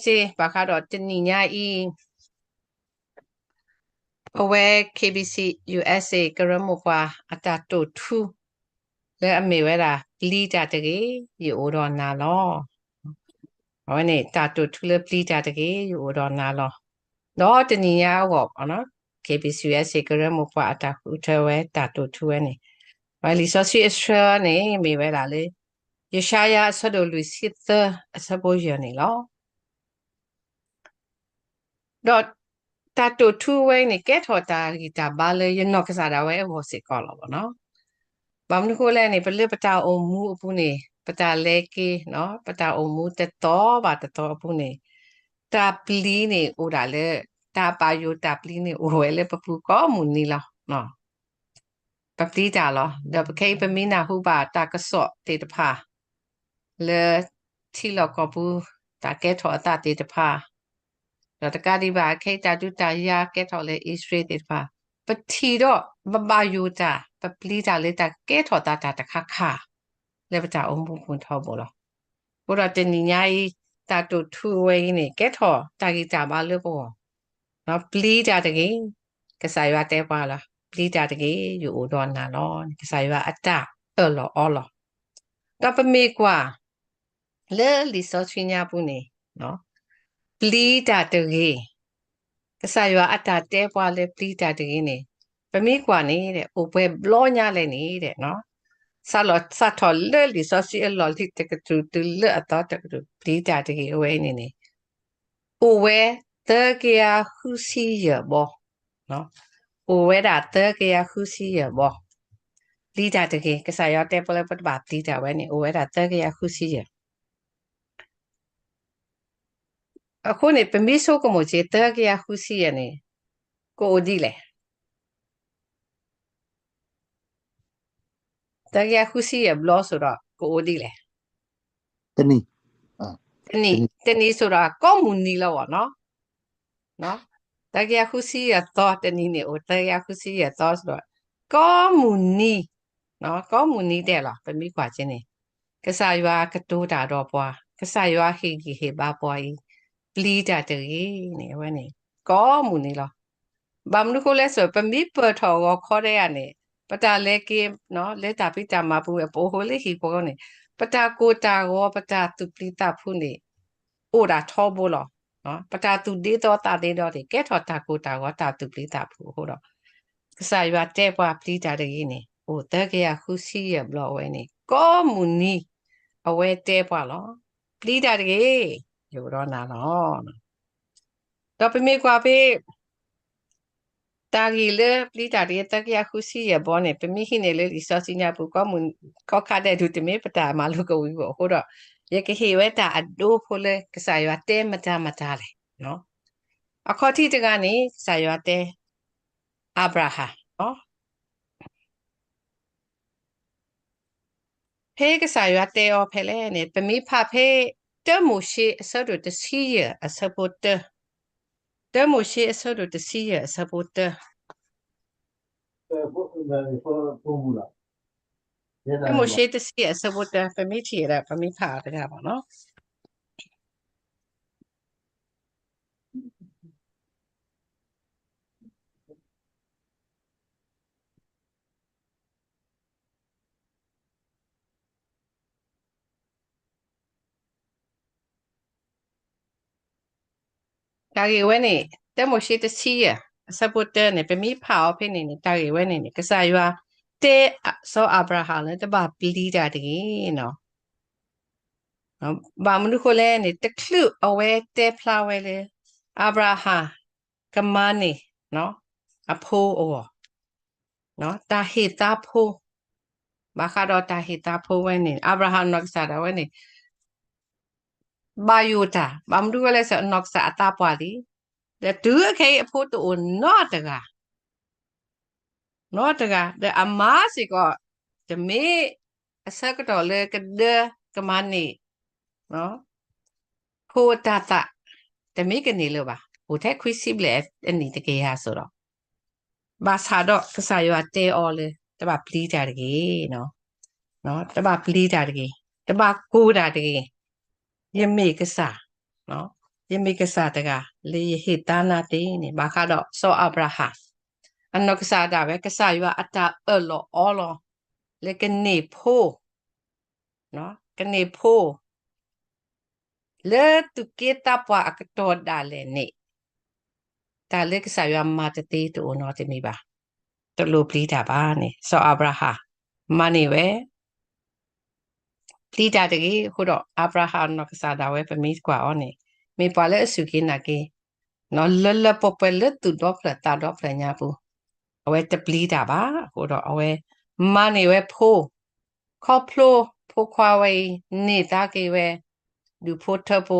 တၢ်ကစီၣ်တၢတ့ဘၣ်ဃးဒီးတနံၤညါအံၤ အဝဲ K B C USA ကရၢမိၢ်ပှၢ်အတၢ်တိာ်ထူ လၢအမ့ၢ်ဝဲဒၣ် ပျံၤတၢ်တဂ့ၤ, ယအိၣ်ဒီးနၤလီၤ. အဝဲန့ၣ် တၢ်တိာ်ထူလၢပျံၤတၢ်တဂ့ၤ, ယအိၣ်ဒီးနၤလီၤ. ဒီးတနံၤညါအဂီၢ် K B C USA ကရၢမိၢ်ပှၢ်အတၢ်ဃုထၢဝဲတၢ်တိာ်ထူဝဲန့ၣ်, အဝဲလံာ်စီဆှံအဆၢန့ၣ် မ့ၢ်ဝဲဒၣ်လၢ ယၡါယၤအဆၢဒိၣ်လွံၢ်ဆံသၢအဆၢဖိယဲၢ်န့ၣ်လီၤ. ဒီးတၢ်တိာ်ထူဝဲအံၤန့ၣ် ကဲထီၣ်တၢ်ဂံၢ်တၢ်ဘါလၢယနီၢ်ကစၢ်ဒၣ်ဝဲအဂီၢ်စ့ၢ်ကီးလီၤနီၤ. ဘၣ်မနုၤဃိလဲၣ်န့ၣ် ပလၢပတၢ်အိၣ်မူအပူၤန့ၣ် ပတၢ်လဲၤက့ၤ ပတၢ်အိၣ်မူတသီဘၣ်တသီအပူၤန့ၣ် တၢ်ပျံၤန့ၣ်အိၣ်ဒၣ်လၢ တၢ်ဘၣ်ယိၣ်တၢ်ပျံၤန့ၣ် အိၣ်ဝဲလၢပပူၤကိးမုၢ်နံၤလီၤ. ပပျံၤတၢ်လီၤ. ဒီးပခဲအံၤပမ့ၢ်နၢ်ဟူဘၣ်တၢ်ကစီၣ်သ့ၣ်တဖၣ် လၢထံလီၢ်ကီၢ်ပူၤ တၢ်ကဲထီၣ်အသးသ့ၣ်တဖၣ်, ဒီးတကးဒံးဘၣ် ခဲအံၤတၢ်ဒုးတၢ်ယၤကဲထီၣ်လၢအံၣ်စရ့လးသ့ၣ်တဖၣ်, ပထံၣ်ဒီး ပဘၣ်ယိၣ်တၢ် ပပျံၤတၢ်လၢတၢ်ကဲထီၣ်သးတၢ်တခါခါ လၢပတၢ်အိၣ်မူပူၤထီဘိလီၤ. အဃိဒီးတနံၤညါအံၤ တၢ်တိာ်ထူဝဲအံၤန့ၣ် ကဲထီၣ်တၢ်ဂံၢ်တၢ်ဘါလၢပဂီၢ်, ပျံၤတၢ်တဂ့ၤ, ကစၢ်ယွၤတဲပှၤလီၤ, ပျံၤတၢ်တဂ့ၤ, ယအိၣ်ဒီးနၤလီၤ. ကစၢ်ယွၤအတၢ်အၢၣ်လီၤအီလီၤ. ဒီးပမ့ၢ်ကွၢ် လၢလံာ်စီဆှံညါပူၤန့ၣ် ပျံၤတၢ်တဂ့ၤ, ကစၢ်ယွၤအတၢ်တဲပှၤလၢပျံၤတၢ်တဂ့ၤန့ၣ် ပမ့ၢ်ကွၢ်န့ၣ် အိၣ်ပှဲၤဘျီညါလဲၣ်န့ၣ် စးထီၣ်လၢလံာ်စီဆှံအလီၢ်လံၤတကတြူၢ်တုၤလၢအသီတကတြူၢ် ပျံၤတၢ်တဂ့ၤအဝဲအံၤန့ၣ်န့ၣ် အိၣ်ဝဲသၢကယၤဃုဆံယဲၢ်ဘီ, အိၣ်ဝဲဒၣ်သၢကယၤဃုဆံယဲၢ်ဘီ, ပျံၤတၢ်တဂ့ၤ, ကစၢ်ယွၤတဲပှၤလၢပတဘၣ်ပျံၤတၢ်ဝဲန့ၣ် အိၣ်ဝဲဒၣ်သၢကယၤဃုဆံယဲၢ် အဃိန့ၣ် ပမ့ၢ်ဆိကမိၣ်က့ၤ သၢကယၤဃုဆံယဲၢ်န့ၣ် ကအိၣ်ဒ်လဲၣ်. သၢကယၤဃုဆံယဲၢ်ဘျီဆိဒီး ကအိၣ်ဒ်လဲၣ်. တနံၤ, တနံၤဆိဒီး ကိးမုၢ်နံၤလီၤဝဲနီၤ. သၢကယၤဃုဆံယဲၢ်သီ တနံၤန့ၣ် အိၣ်သၢကယၤဃုဆံယဲၢ်သီဆိဒီး ကိးမုၢ်နံၤ, ကိးမုၢ်နံၤဒဲးလီၤ. ပမ့ၢ်ကွၢ်က့ၤန့ၣ် ကစၢ်ယွၤကတိၤတၢ်ဒီးပှၤ, ကစၢ်ယွၤဟ့ၣ်ဂံၢ်ဟ့ၣ်ဘါပှၤအံၤ ပျံၤတၢ်တဂ့ၤန့ၣ် အဝဲန့ၣ် ကိးမုၢ်နံၤလီၤ. ဘၣ်မနုၤဃိလဲၣ်စ့ၢ် ပမ့ၢ်ပၢၢ်ထီၣ်ဂီၤခီဒဲးဧါန့ၣ် ပတၢ်လဲၤက့ၤ လၢတၢ်ဖံးတၢ်မၤပူၤ ပအိၣ်ဃိလၢဟံၣ်ပူၤန့ၣ် ပတၢ်ကိၢ်တၢ်ဂီၤ ပတၢ်သူၣ်ပျံၤသးဖုးန့ၣ် အိၣ်ဒၣ်ထီဘိလီၤ. ပတၢ်သူၣ်ဒ့သီသးဒ့ဒီးန့ၣ် ကဲထီၣ်တၢ်ကိၢ်တၢ်ဂီၤ တၢ်သူၣ်ပျံၤသးဖုးအဃိဒီး ကစၢ်ယွၤတဲပှၤပျံၤတၢ်တဂ့ၤန့ၣ် အိၣ်သၢကယၤဃုဆံယဲၢ်ဘျီအဝဲန့ၣ် ကိးမုၢ်နံၤ အဝဲတဲပှၤလီၤ. ပျံၤတၢ်တဂ့ၤ, ယအိၣ်ဒီးနၤလီၤ. ဒီးပမ့ၢ်ကွၢ်ဖဲ တၢ်ဂ့ၢ်လၢပျံၤတၢ်တဂ့ၤ သၢကယၤဃုဆံယဲၢ်ဘျီန့ၣ် ပမ့ၢ်ဟံးန့ၢ်လၢလံာ်စီဆှံညါပူၤ ကိးမုၢ် ကိးခါဒဲးဒုး တမ့ၢ်ပတၢ်မၤလိကဝံၤဘၣ်အဃိဒီး ယကဟ့ၣ်ဝဲတၢ်အဒိဖိလၢကစၢ်ယွၤတဲမတၤမတၤလဲၣ်. အခီၣ်ထံးတဂၤန့ၣ် ကစၢ်ယွၤတဲ အၤဘြၤဟၣ် ဖဲကစၢ်ယွၤတဲအီၤဖဲလဲၣ်န့ၣ် ပမ့ၢ်ဖးဖဲ တၢမိၤၡ့ အဆၢဒိၣ်တဆံယဲၢ် အဆၢဖိတၢ, တၢမိၤၡ့ အဆၢဒိၣ်တဆံယဲၢ် အဆၢဖိတၢ, တၢမိၤၡ့ တဆံယဲၢ် အဆၢဖိတၢ ပမ့ၢ်ထံၣ်ဒီး ပမ့ၢ်ဖးအီၤတဂၤဘၣ်နီၤ. တၢ်ဂ့ၢ်ဝဲန့ၣ် တၢမိၤၡ့ တဆံယဲၢ် အဆၢဖိတၢန့ၣ် ပမ့ၢ်ဖးအီၤဖဲန့ၣ်န့ၣ် တၢ်ဂ့ၢ်ဝဲန့ၣ်န့ၣ် ကစၢ်ယွၤတဲစီၤအၤဘြၤဟၣ်လၢ တဘၣ်ပျံၤတၢ်တဂ့ၤနီၤ. ဘၣ်မနုၤဃိလဲၣ်န့ၣ် တချုးအဝဲတဲဖျါဝဲလၢ အၤဘြၤဟၣ် ကမၤန့ၢ် အဖိအဂီၢ် တၢ်ဟ့ၣ်သးဖိ, ဘၣ်ဃးဒီးတၢ်ဟ့ၣ်သးဖိဝဲန့ၣ် အၤဘြၤဟၣ်နီၢ်ကစၢ်ဒၣ်ဝဲန့ၣ် ဘၣ်ယိၣ်တၢ်, ဘၣ်မနုၤဝဲလဲၣ်စ့ၢ် နီၢ်ကစၢ်အသးပှၢ်လံ, ဒီးတုၤခဲအံၤအဖိတအိၣ်နီတဂၤ နီတဂၤ, ဒီးအမါစ့ၢ်ကီး တမ့ၢ်အဆၢကတီၢ်လၢကဒၢကမၤန့ၢ် ဖိအတၤသၣ်, တမ့ၢ်ကန့ၢ်လၢၤဘၣ်, အိၣ်ထဲခွံဆံဘျဲၣ်အနံၣ်တကယၤအစိၤဒီး, ဘၣ်ဆၣ်ဒီးကစၢ်ယွၤတဲအီၤလၢ တဘၣ်ပျံၤတၢ်တဂ့ၤ, တဘၣ်ပျံၤတၢ်တဂ့ၤ, တဘၣ်ကိၢ်တၢ်တဂ့ၤ, ယမ့ၢ်ကစၢ်, ယမ့ၢ်ကစၢ်တဂၤ လၢယဟ့ၣ်သါနၤသ့န့ၣ် ဘၣ်ဃးဒီးစီၤအၤဘြၤဟၣ် အနီၢ်ကစၢ်ဒၣ်ဝဲ ကစၢ်ယွၤအတၢ်အၢၣ်လီၤအီလီၤ လၢကန့ၢ်ဖိ ကန့ၢ်ဖိ လၢသူၣ်က့သးပှၢ်အကတီၢ်ဒၣ်လဲာ်န့ၣ် တၢ်လၢကစၢ်ယွၤမၤတသ့တအိၣ်နီတမံၤဘၣ်. တလိၣ်ပျံၤတၢ်ဘၣ်န့ၣ် စီၤအၤဘြၤဟၣ် မၤန့ၢ်ဝဲ ပျံၤတၢ်တဂ့ၤ. အဃိဒီး အၤဘြၤဟၣ်အနီၢ်ကစၢ်ဒၣ်ဝဲ ပမ့ၢ်ကွၢ်အီၤန့ၣ် မ့ၢ်ပှၤလၢအစူၢ်က့ၤနာ်က့ၤ လၢလၢပှဲၤပှဲၤလၢသူၣ်ဒီဖျၢၣ်သးဒီဖျၢၣ်ညါပူၤ, အဝဲတပျံၤတၢ်ဘၣ်. အဃိဒီးအဝဲမၤန့ၢ်ဝဲဖိ, ခီဖျိဖိခွါဝဲအံၤ န့ၢ်သါက့ၤဝဲ ဒူၣ်ဖိထၢဖိ,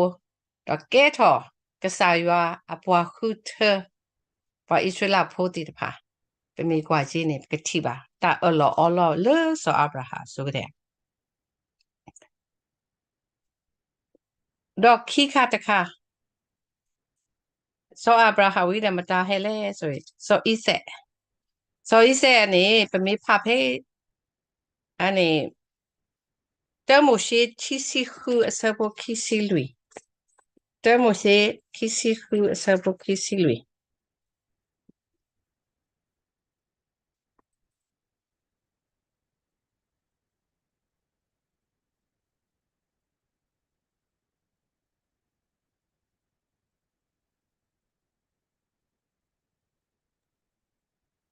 ဒီးကဲထီၣ်ကစၢ်ယွၤအပှၤဃုထၢ ပှၤအံၣ်စရ့လးဖိသ့ၣ်တဖၣ်, ပမ့ၢ်ကွၢ်က့ၤန့ၣ် ပကထံၣ်ဘၣ် တၢ်အၢၣ်လီၤအီလီၤလၢစီၤအၤဘြၤဟၣ်အဆိကတၢၢ် ဒီးခံခါတခါ စီၤအၤဘြၤဟၣ်ဝံၤဒီးမတၤဟဲလဲၣ်, စီၤအံၤစဲး, စီၤအံၤစဲးန့ၣ် ပမ့ၢ်ဖးဖဲ အန့ၣ် တၢမိၤၡ့ ခံဆံဃု အဆၢဖိခံဆံလွံၢ်, တၢမိၤၡ့ ခံဆံဃု အဆၢဖိခံဆံလွံ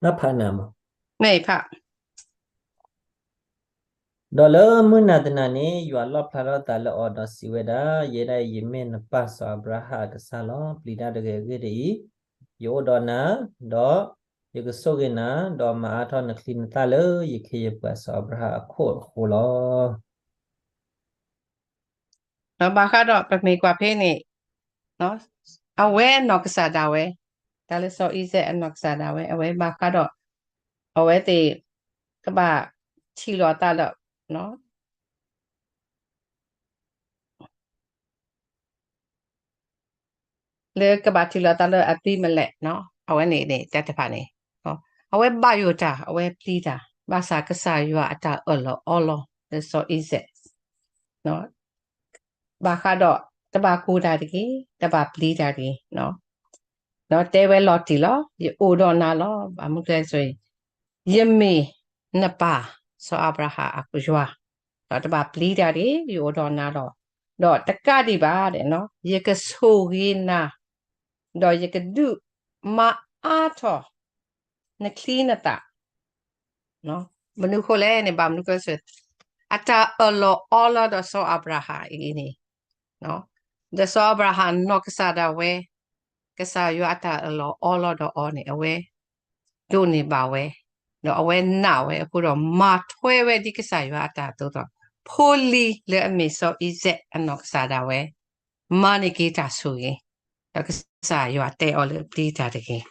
ၢ် ဖးနမး, မ့ၢ်ဖး ဒီးလၢမုၢ်နၤတနၤန့ၣ် ယွၤလီၣ်ဖျါထီၣ်သးလၢအီၤဒီးစံးဝဲဒၣ်, ယဲဒၣ်အံၤ ယမ့ၢ်နပၢ်စီၤအၤဘြၤဟၣ်အကစၢ်လီၤ. ပျံၤတၢ်တဂ့ၤ. အဂ့ၢ်ဒ်အံၤ, ယအိၣ်ဒီးနၤ, ဒီးယကဆိၣ်ဂ့ၤနၤ, ဒီးမၤအါထီၣ်နချံနသၣ်လၢယခ့ယပှၤစီၤအၤဘြၤဟၣ်အခိၣ်အဃိလီၤ. ဒီးဘၣ်ဃးဒီးပမ့ၢ်ကွၢ်ဖဲန့ၣ် အဝဲအနီၢ်ကစၢ်ဒၣ်ဝဲ, တၢ်လၢစီၤအံၤစဲးအနီၢ်ကစၢ်ဒၣ်ဝဲ အဝဲဘၣ်ဃးဒီး အဝဲသ့ၣ် ကဘၣ်ထံၣ်လိာ်အသးဒီး လၢကဘၣ်ထံၣ်လိာ်သးလၢအဘံမလဲး, အဝဲန့ၣ်န့ၣ် တၢ်တဖၣ်န့ၣ် အဝဲဘၣ်ယိၣ်တၢ် အဝဲပျံၤတၢ် ဘၣ်ဆၣ်ကစၢ်ယွၤအတၢ်အၢၣ်လီၤအီလီၤလၢစီၤအံၤစဲး ဘၣ်ဃးဒီး တဘၣ်ကူၣ်တၢ်တဂ့ၤ, တဘၣ်ပျံၤတၢ်တဂ့ၤ, ဒီးတဲဝဲလီၤတံၢ်လီၤ, ယအိၣ်ဒီးနၤလီၤ. ဘၣ်မနုၤလဲၣ်, ယမ့ၢ်နပၢ် စီၤအၤဘြၤဟၣ်အယွၤ, ဒီးတဘၣ်ပျံၤတၢ်တဂ့ၤ, ယအိၣ်ဒီးနၤလီၤ. ဒီးတကးဒံးဘၣ်, ယကဆိၣ်ဂ့ၤနၤ, ဒီးယကဒုးမၤအါထီၣ် နချံနသၣ်, မနုၤအဃိလဲၣ်န့ၣ် ဘၣ်မနုၤအဃိလဲၣ်, အတၢ်အၢၣ်လီၤအီလီၤဒီးစီၤအၤဘြၤဟၣ်အံၤန့ၣ်, ဒီးစီၤအၤဘြၤဟၣ်နီၢ်ကစၢ်ဒၣ်ဝဲ, ကစၢ်ယွၤအတၢ်အၢၣ်လီၤအီလီၤဒီးအီၤန့ၣ် အဝဲ ဒိးန့ၢ်ဘၣ်ဝဲ, ဒီးအဝဲနာ်ဝဲအဃိဒီး မၤထွဲဝဲဒ်ကစၢ်ယွၤအတၢ်အသိးဒီး ဖိလံၤလၢအမ့ၢ်စီၤအံၤစဲးအနီၢ်ကစၢ်ဒၣ်ဝဲ မၤန့ၢ်က့ၤတၢ်ဆိၣ်ဂ့ၤ, ဒီးကစၢ်ယွၤတဲအီၤလၢပျံၤတၢ်တဂ့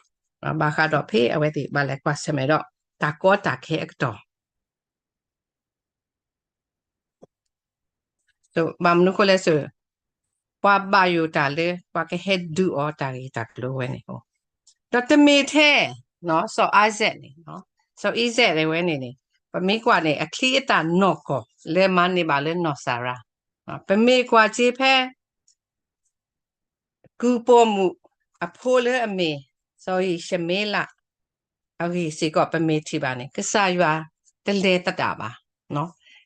ၤ, ဘၣ်ဃးဒီးဖဲအဝဲသ့ၣ်ဘၣ်လဲၤကွၢ်ဆၢၣ်မဲာ်ဒီး တၢ်ကီတၢ်ခဲအကတီၢ် ဘၣ်မနုၤအဃိလဲၣ်, ပှၤဘၣ်ယိၣ်တၢ်လၢ ပှၤကဟဲဒုးအီၤတၢ်ဂ့ၢ်တၢ်ကျိၤဝဲန့ၣ်, ဒီးတမ့ၢ်ထဲ စီၤအံၤစဲးန့ၣ်, စီၤအံၤစဲးဝဲန့ၣ်န့ၣ် ပမ့ၢ်ကွၢ်န့ၣ် အချံအသၣ်နီၢ်ကီၢ် လၢမၤန့ၢ်ဘၣ်လၢနီၢ်စၤရါ, ပမ့ၢ်ကွၢ်က့ၤဖဲ ကုၢ်ပိာ်မုၣ်အဖိလၢအမ့ၢ် စီၤယံၡမ့လး အဂ့ၢ်စ့ၢ်ကီး ပမ့ၢ်ထံၣ်ဘၣ်န့ၣ် ကစၢ်ယွၤတလဲၤသဒၣ်ဘၣ်,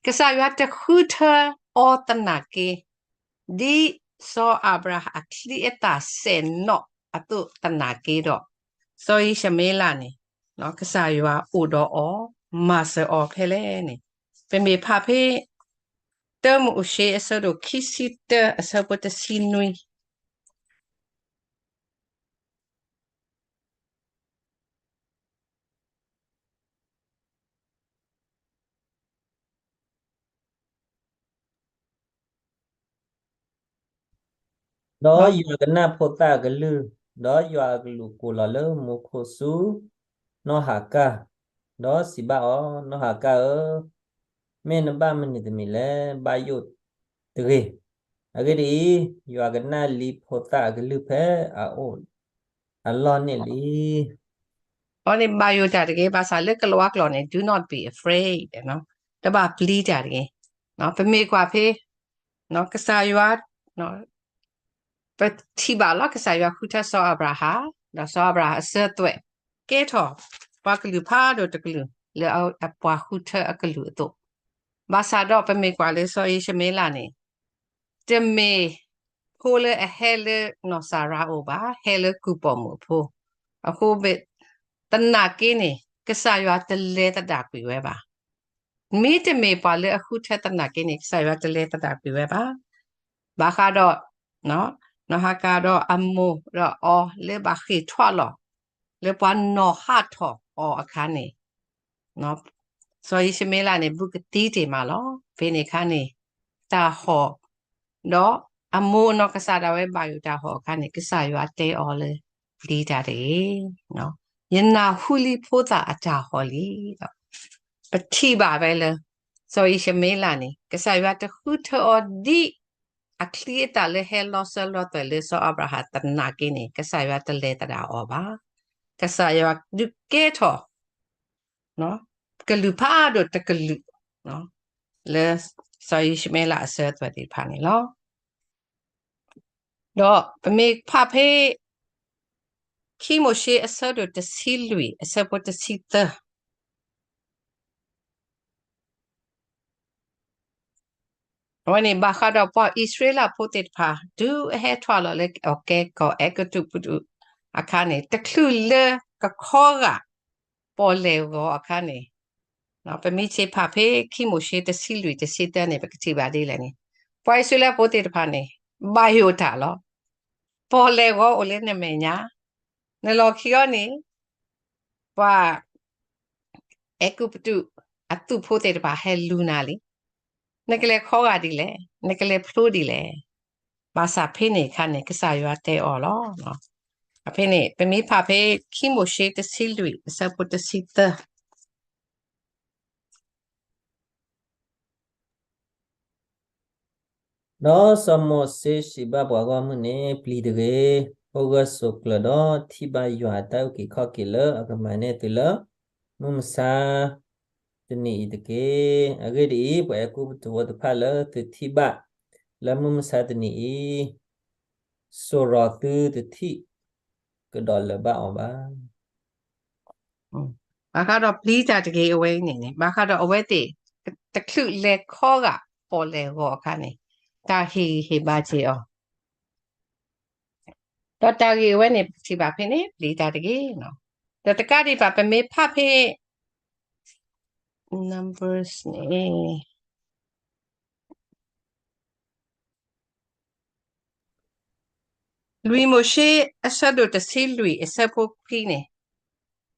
ကစၢ်ယွၤတဃုထၢအီၤသနာ်က့ ဒ်စီၤအၤဘြၤဟၣ်အချံအသၣ်စဲးနီၣ်အသိးသနာ်က့ဒီး စီၤယံၡမ့လးန့ၣ် ကစၢ်ယွၤအိၣ်ဒီးအီၤ မၤစၢၤအီၤဖဲလဲၣ်န့ၣ် ပမ့ၢ်ဖးဖဲ တၢမိၤၡ့အဆၢဒိၣ်ခံဆံတၢ အဆၢဖိတဆံနွံ ဒီးယွၤကနၣ်ဖိသၣ်အကလုၢ်, ဒီးယွၤအကလူးကိးလီၤလၢမူခိၣ်ဆူ နီၢ်ဟၤကၢ်, ဒီးစံးဘၣ်အီၤ, နီၢ်ဟၤကၢ်ဧၢ, မ့ၢ်နဘၣ်မနုၤတမံၤလဲၣ်, ဘၣ်ယိၣ်တဂ့ၤ. အဂ့ၢ်ဒ်အံၤ, ယွၤကနၣ်လံဖိသၣ်အကလုၢ်ဖဲအအိၣ်အလီၢ်န့ၣ်လံ. အန့ၣ်ဘၣ်ယိၣ်တၢ်တဂ့ၤ, ဘၣ်ဆၣ်လၢကလၤဝါကျိာ်န့ၣ် do not be afraid, တဘၣ်ပျံၤတၢ်တဂ့ၤ. ပမ့ၢ်ကွၢ်ဖဲ ကစၢ်ယွၤ ပထံၣ်ဘၣ်လီၤ ကစၢ်ယွၤဃုထၢစီၤအၤဘြၤဟၣ်, ဒီးစီၤအၤဘြၤဟၣ်အစၢၤအသွဲၣ် ကဲထီၣ်ပှၤကလုာ်ဖးဒိၣ်တကလုာ် လၢအပှၤဃုထၢအကလုာ်အသိး, ဘၣ်ဆၣ်ဒီးပမ့ၢ်ကွၢ်လၢစီၤအံၡမ့လးန့ၣ် တမ့ၢ်ဖိလၢအဟဲလၢနီၢ်စၤရါအအိၣ်ဘၣ်, ဟဲလၢကုၢ်ပိာ်မုၣ်အဖိ, အဃိ သနာ်က့န့ၣ် ကစၢ်ယွၤတလဲၤသဒၣ်ကွံာ်ဝဲဘၣ်. မ့တမ့ၢ်ပှၤလၢအဃုထၢသနာ်က့န့ၣ် ကစၢ်ယွၤတလဲၤသဒၣ်ကွံာ်ဝဲဘၣ်. ဘၣ်ဃးဒီး နီၢ်ဟၤကၤဒီးအမိၢ်ဒီးအီၤလၢဘၣ်ဃ့ၢ်ထွဲလီၤ လၢပှၤနီၢ်ဟးထီၣ်အီၤအခါန့ၣ် စီၤအံၡမ့လးန့ၣ် ဘူးကသံတ့ၢ်မးလီၤ. ဖဲန့ၣ်အခါန့ၣ် တၢ်ဟီၣ် ဒီးအမိၢ်အနီၢ်ကစၢ်ဒၣ်ဝဲဘၣ်ယိၣ်တၢ်ဟီၣ်အခါန့ၣ် ကစၢ်ယွၤတဲအီၤလၢ ပျံၤတၢ်တဂ့ၤ, ယနၢ်ဟူလံဖိသၣ်အတၢ်ဟီၣ်လံ. ဒီးပထံၣ်ဘၣ်ဝဲလၢ စီၤအံၡမ့လးန့ၣ် ကစၢ်ယွၤတဃုထၢအီၤဒ် အချံအသၣ်လၢဟဲလီၤစၢၤလီၤသွဲၣ်လၢစီၤအၤဘြၤဟၣ်သနာ်က့န့ၣ် ကစၢ်ယွၤတလဲၤသဒၣ်အီၤဘၣ်. ကစၢ်ယွၤဒုးကဲထီၣ် ကလုာ်ဖးဒိၣ်တကလုာ် လၢစီၤအံၡမ့လးအစၢၤအသွဲၣ်သ့ၣ်တဖၣ်န့ၣ်လီၤ. ဒီးပမ့ၢ်ဖးဖဲ ခံမိၤၡ့အဆၢဒိၣ်တဆံလွံၢ် အဆၢဖိတဆံသၢ အဝဲန့ၣ် ဘၣ်ဃးဒီးပှၤအံၣ်စရ့လးဖိသ့ၣ်တဖၣ် တုၤအဟဲထွဲလီၤလၢအကဲကီၢ်အဲၤကူပတူးအခါန့ၣ် တချုးလၢကခီဂာ် ပီၣ်လဲၣ်ဂီၤအခါန့ၣ် ပမ့ၢ်ဆ့ဖးဖဲ ခံမိၤၡ့တဆံလွံၢ်တဆံသၢန့ၣ် ပကထံၣ်ဘၣ်ဒ်လဲၣ်န့ၣ် ပှၤအံၣ်စရ့လးဖိသ့ၣ်တဖၣ်န့ၣ် ဘၣ်ယိၣ်တၢ်လီၤ. ပီၣ်လဲၣ်ဂီၤအိၣ်လၢနမဲာ်ညါ, နလီၢ်ခံအီၤန့ၣ် ပှၤ အဲၤကူပတူးအသုးဖိသ့ၣ်တဖၣ်ဟဲလူၤနၤလံ. နကလဲၤခီဂာ်ဒ်လဲၣ်, နကလဲၤဖျိဒ်လဲၣ်. ဘၣ်ဆၣ်ဖဲန့ၣ်အခါန့ၣ် ကစၢ်ယွၤတဲအီၤလီၤ. ဖဲန့ၣ် ပမ့ၢ်ဖးဖဲ ခံမိၤၡ့တဆံလွံၢ် အဆၢဖိတဆံသၢ ဒီးစီၤမိၤၡ့စံးဘၣ်ပှၤဂီၢ်မုၢ်န့ၣ်, ပျံၤတဂ့ၤ, အိၣ်ဂၢၢ်ဆိးကျၢၤဒီးထံၣ်ဘၣ်ယွၤအတၢ်အုၣ်က့ၤခီၣ်က့ၤလၢအကမၤန့ၢ်သုလၢ မုၢ်မဆါတနံၤအံၤတက့ၢ်. အဂ့ၢ်ဒ်အံၤ, ပှၤအဲၤကူပတူးဖိတဖၣ်လၢသုထံၣ်ဘၣ်လၢမုၢ်မဆါတနံၤအံၤ စိာ်ရီၤသုတထံၣ်ကဒီးလၢၤဘၣ်အီၤဘၣ်. ဘၣ်ဃးဒီးပျံၤတၢ်တဂ့ၤအဝဲန့ၣ်န့ၣ် ဘၣ်ဃးဒီးအဝဲသ့ၣ် တချုးလဲၤခီဂာ်ပီၣ်လဲၣ်ဂီၤအခါန့ၣ် တၢ်ဟ့ၣ်ဂံၢ်ဟ့ၣ်ဘါက့ၤအီၤ ဒီးတၢ်ဂ့ၢ်အဝဲန့ၣ် ပထံၣ်ဘၣ်ဖဲန့ၣ် ပျံၤတၢ်တဂ့ၤ. ဒီးတကးဒံးဘၣ် ပမ့ၢ်ဖးဖဲ Numbers န့ၣ် လွံၢ်မိၤၡ့ အဆၢဒိၣ်တဆံလွံၢ် အဆၢဖိခွံန့ၣ်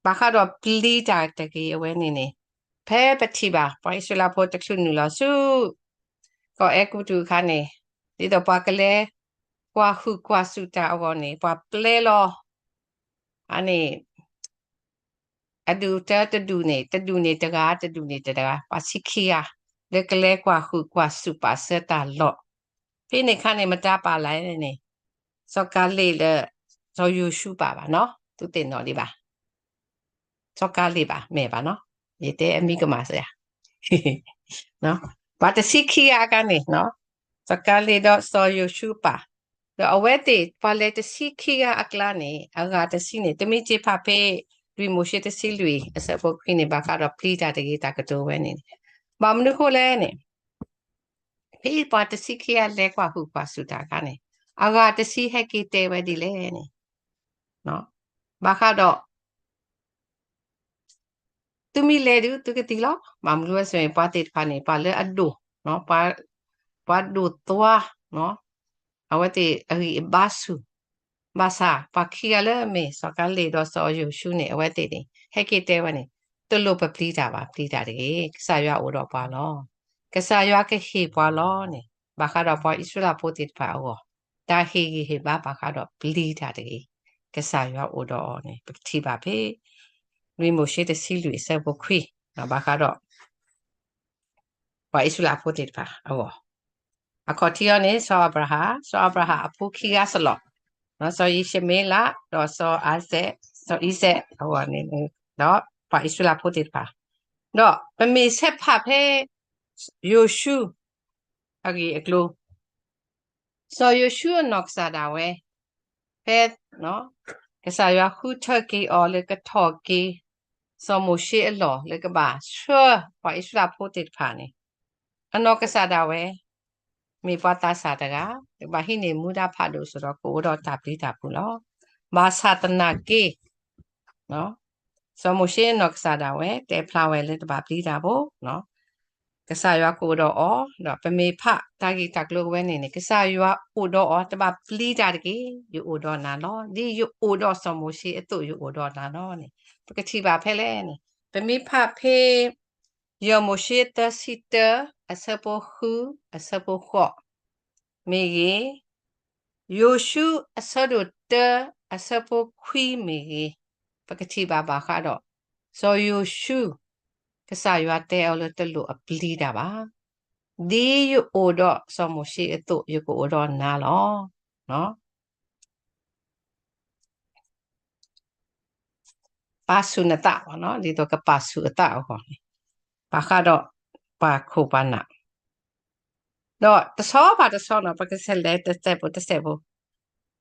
ဘၣ်ဃးဒီးပျံၤတၢ်တဂ့ၤအဝဲန့ၣ်န့ၣ် ဖဲပထံၣ်ဘၣ် ပှၤအံၣ်စရ့လးဖိတချုးနုာ်လီၤဆူ ကီၢ်အဲၤကူပတူးအခါန့ၣ် ဒ်သိးပှၤကလဲၤကွၢ်ဟုၣ်ကွၢ်စူၣ်တၢ်အဂီၢ်န့ၣ် ပှၤပျဲလီၤ အန့ၣ် အဒူၣ်တၢတဒူၣ်န့ၣ် တဒူၣ်န့ၣ်တဂၤ တဒူၣ်န့ၣ်တဂၤ ပှၤဆံခံဂၤ လၢကလဲၤကွၢ်ဟုၣ်ကွၢ်စူၣ်ပာ်စၢၤတၢ်လီၢ်. ဖဲန့ၣ်အခါန့ၣ် မတၤပာ်လၢန့ၣ် စီၤကၤလ့းဒီး စီၤယိၤၡူပာ်ဘၣ်နီၤ သုသ့ၣ်နီၣ်ဒံးဘၣ် စီၤကၤလ့းဘၣ် မ့ၢ်ဘၣ်နီၤ ယတဲအမံၤကမၣ်စ့ၢ် ပှၤတဆံခံဂၤအကျါန့ၣ် စီၤကၤလ့းဒီးစီၤယိၤၡူပာ်, ဒီးအဝဲသ့ၣ်ပှၤလဲၤတဆံခံဂၤအကျါန့ၣ် အဂၤတဆံန့ၣ် တမ့ၢ်စ့ဖးဖဲ လွံၢ်မိၤၡ့တဆံလွံၢ် အဆၢဖိခွံန့ၣ် ဘၣ်ဃးဒီးပျံၤတၢ်တဂ့ၤတၢ်ကတိၤဝဲန့ၣ်, ဘၣ်မနုၤဃိလဲၣ်န့ၣ် ဖဲပှၤတဆံခံဂၤလဲၤကွၢ်ဟုၣ်ကွၢ်စူၣ်တၢ်အခါန့ၣ် အဂၤတဆံဟဲက့ၤတဲဝဲဒ်လဲၣ်န့ၣ် ဘၣ်ဃးဒီး သုမ့ၢ်လဲၤဒုး သုကသံလီၤ. ဘၣ်မနုၤဝဲဆိုရင် ပှၤသ့ၣ်တဖၣ်န့ၣ် ပှၤလၢအဒိၣ်, ပှၤဒိၣ်သွါ, အဝဲသ့ၣ်အဂံၢ်အဘါဆူၣ်, ဘၣ်ဆၣ် ပှၤခံဂၤလၢအမ့ၢ်စီၤကၤလ့းဒီးစီၤယိၤၡူန့ၣ် အဝဲသ့ၣ်န့ၣ် ဟဲက့ၤတဲဝဲန့ၣ် တလိၣ်ပပျံၤတၢ်ဘၣ်, ပျံၤတၢ်တဂ့ၤ, ကစၢ်ယွၤအိၣ်ဒီးပှၤလီၤ. ကစၢ်ယွၤကဟ့ၣ်ပှၤလီၤန့ၣ် ဘၣ်ဃးဒီးပှၤအံၣ်စရ့လးဖိသ့ၣ်တဖၣ်အဂီၢ် တၢ်ဟ့ၣ်ဂံၢ်ဟ့ၣ်ဘါဘၣ်ဃးဒီးပျံၤတၢ်တဂ့ၤ, ကစၢ်ယွၤအိၣ်ဒီးအီၤန့ၣ် ပကထံၣ်ဘၣ်ဖဲ လွံၢ်မိၤၡ့တဆံလွံၢ်အဆၢဖိခွံ ဘၣ်ဃးဒီး ပှၤအံၣ်စရ့လးဖိသ့ၣ်တဖၣ်အဂီၢ်, အခီၣ်ထံးအီၤန့ၣ် စီၤအၤဘြၤဟၣ်, စီၤအၤဘြၤဟၣ်အဖိခံဂၤစ့ၢ်ကီး, စီၤယံၡမ့လး ဒီးစီၤအၤစဲး, စီၤအံၤစဲးအဂီၢ်န့ၣ်, ဒီးပှၤအံၣ်စရ့လးဖိသ့ၣ်တဖၣ်, ဒီးပမ့ၢ်ဆဲးဖးဖဲ ယိၤၡူ အဂ့ၢ်အကျိၤ စီၤယိၤၡူအနီၢ်ကစၢ်ဒၣ်ဝဲ ဖဲ ကစၢ်ယွၤဃုထၢက့ၤအီၤလၢကထီၣ်က့ၤ စီၤမိၤၡ့အလီၢ်လၢကဘၣ်ဆှၢ ပှၤအံၣ်စရ့လးဖိသ့ၣ်တဖၣ်န့ၣ် အနီၢ်ကစၢ်ဒၣ်ဝဲ မ့ၢ်ပှၤသးစၢ်တဂၤ ကဘၣ်ဟံးန့ၢ်မူဒါဖးဒိၣ်အသိးဒီး ကအိၣ်ဒီးတၢ်ပျံၤတၢ်ဖုးလီၤ. ဘၣ်ဆၣ်သနာ်က့ စီၤမိၤၡ့အနီၢ်ကစၢ်ဒၣ်ဝဲ တဲဖျါဝဲလၢတဘၣ်ပျံၤတၢ်ဘၣ်, ကစၢ်ယွၤကအိၣ်ဒီးအီၤ, ဒီးပမ့ၢ်ဖးတၢ်ဂ့ၢ်တၢ်ကျိၤဝဲန့ၣ်န့ၣ် ကစၢ်ယွၤအိၣ်ဒီးအီၤ တဘၣ်ပျံၤတၢ်တဂ့ၤ, ယအိၣ်ဒီးနၤလီၤ. ဒ်ယအိၣ်ဒီးစီၤမိၤၡ့အသိး ယအိၣ်ဒီးနၤလီၤန့ၣ် ပကထံၣ်ဘၣ်ဖဲလဲၣ်န့ၣ် ပမ့ၢ်ဖးဖဲ ယဲၢ်မိၤၡ့သၢဆံတၢ အဆၢဖိဃု အဆၢဖိဃိး မ့ၢ်ဂ့ၤ, ယိၤၡူအဆၢဒိၣ်တၢ အဆၢဖိခွံမ့ၢ်ဂ့ၤ, ပကထံၣ်ဘၣ်ဘၣ်ဃးဒီး စီၤယိၤၡူ ကစၢ်ယွၤတဲအီၤလၢတလိၣ်အပျံၤတၢ်ဘၣ်. ဒ်ယအိၣ်ဒီးစီၤမိၤၡ့အသိး ယကအိၣ်ဒီးနၤလီၤ. ပာ်ဆူၣ်နသး, ဒ်သိးကပာ်ဆူၣ်အသးအဂီၢ်န့ၣ် ဘၣ်ဃးဒီးပှၤခိၣ်ပှၤနၢ်, ဒီးတဆီဘၣ်တဆီန့ၣ် ပကဆဲးလဲၤတစဲးဖိတစဲးဖိ,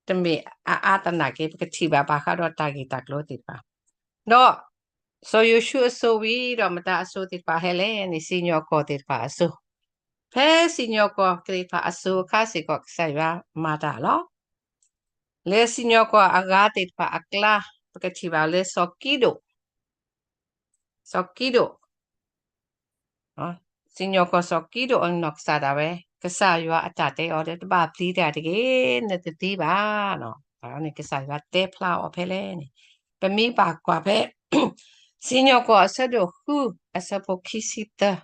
တမ့ၢ်အအါသနာ်က့ ပကထံၣ်ဘၣ်ဘၣ်ဃးဒီးတၢ်ဂ့ၢ်တၢ်ကျိၤသ့ၣ်တဖၣ်, ဒီးစီၤယိၤၡူအစိၤဝံၤဒီး မတၤအစိၤသ့ၣ်တဖၣ်ဟဲလဲၣ်န့ၣ် စံၣ်ညီၣ်ကွီၢ်သ့ၣ်တဖၣ်အစိၤ, ဖဲစံၣ်ညီၣ်ကွီၢ်သ့ၣ်တဖၣ်အစိၤအခါစ့ၢ်ကီး ကစၢ်ယွၤမၤတၢ်လီၤ. လၢစံၣ်ညီၣ်ကွီၢ်အဂၤသ့ၣ်တဖၣ်အကျါ ပကထံၣ်ဘၣ်လၢစီၤကံဒိၣ်, စီၤကံဒိၣ်, စံၣ်ညီၣ်ကွီၢ်စီၤကံဒိၣ်အနီၢ်ကစၢ်ဒၣ်ဝဲ ကစၢ်ယွၤအတၢ်တဲအီၤဒီး တဘၣ်ပျံၤတၢ်တဂ့ၤ, နတသံဘၣ်. န့ၣ်ကစၢ်ယွၤတဲဖျါအီၤဖဲလဲၣ်န့ၣ် ပမ့ၢ်ဘၣ်ကွၢ်ဖဲ စံၣ်ညီၣ်ကွီၢ်အဆၢဒိၣ်ဃု အဆၢဖိခံဆံသၢ,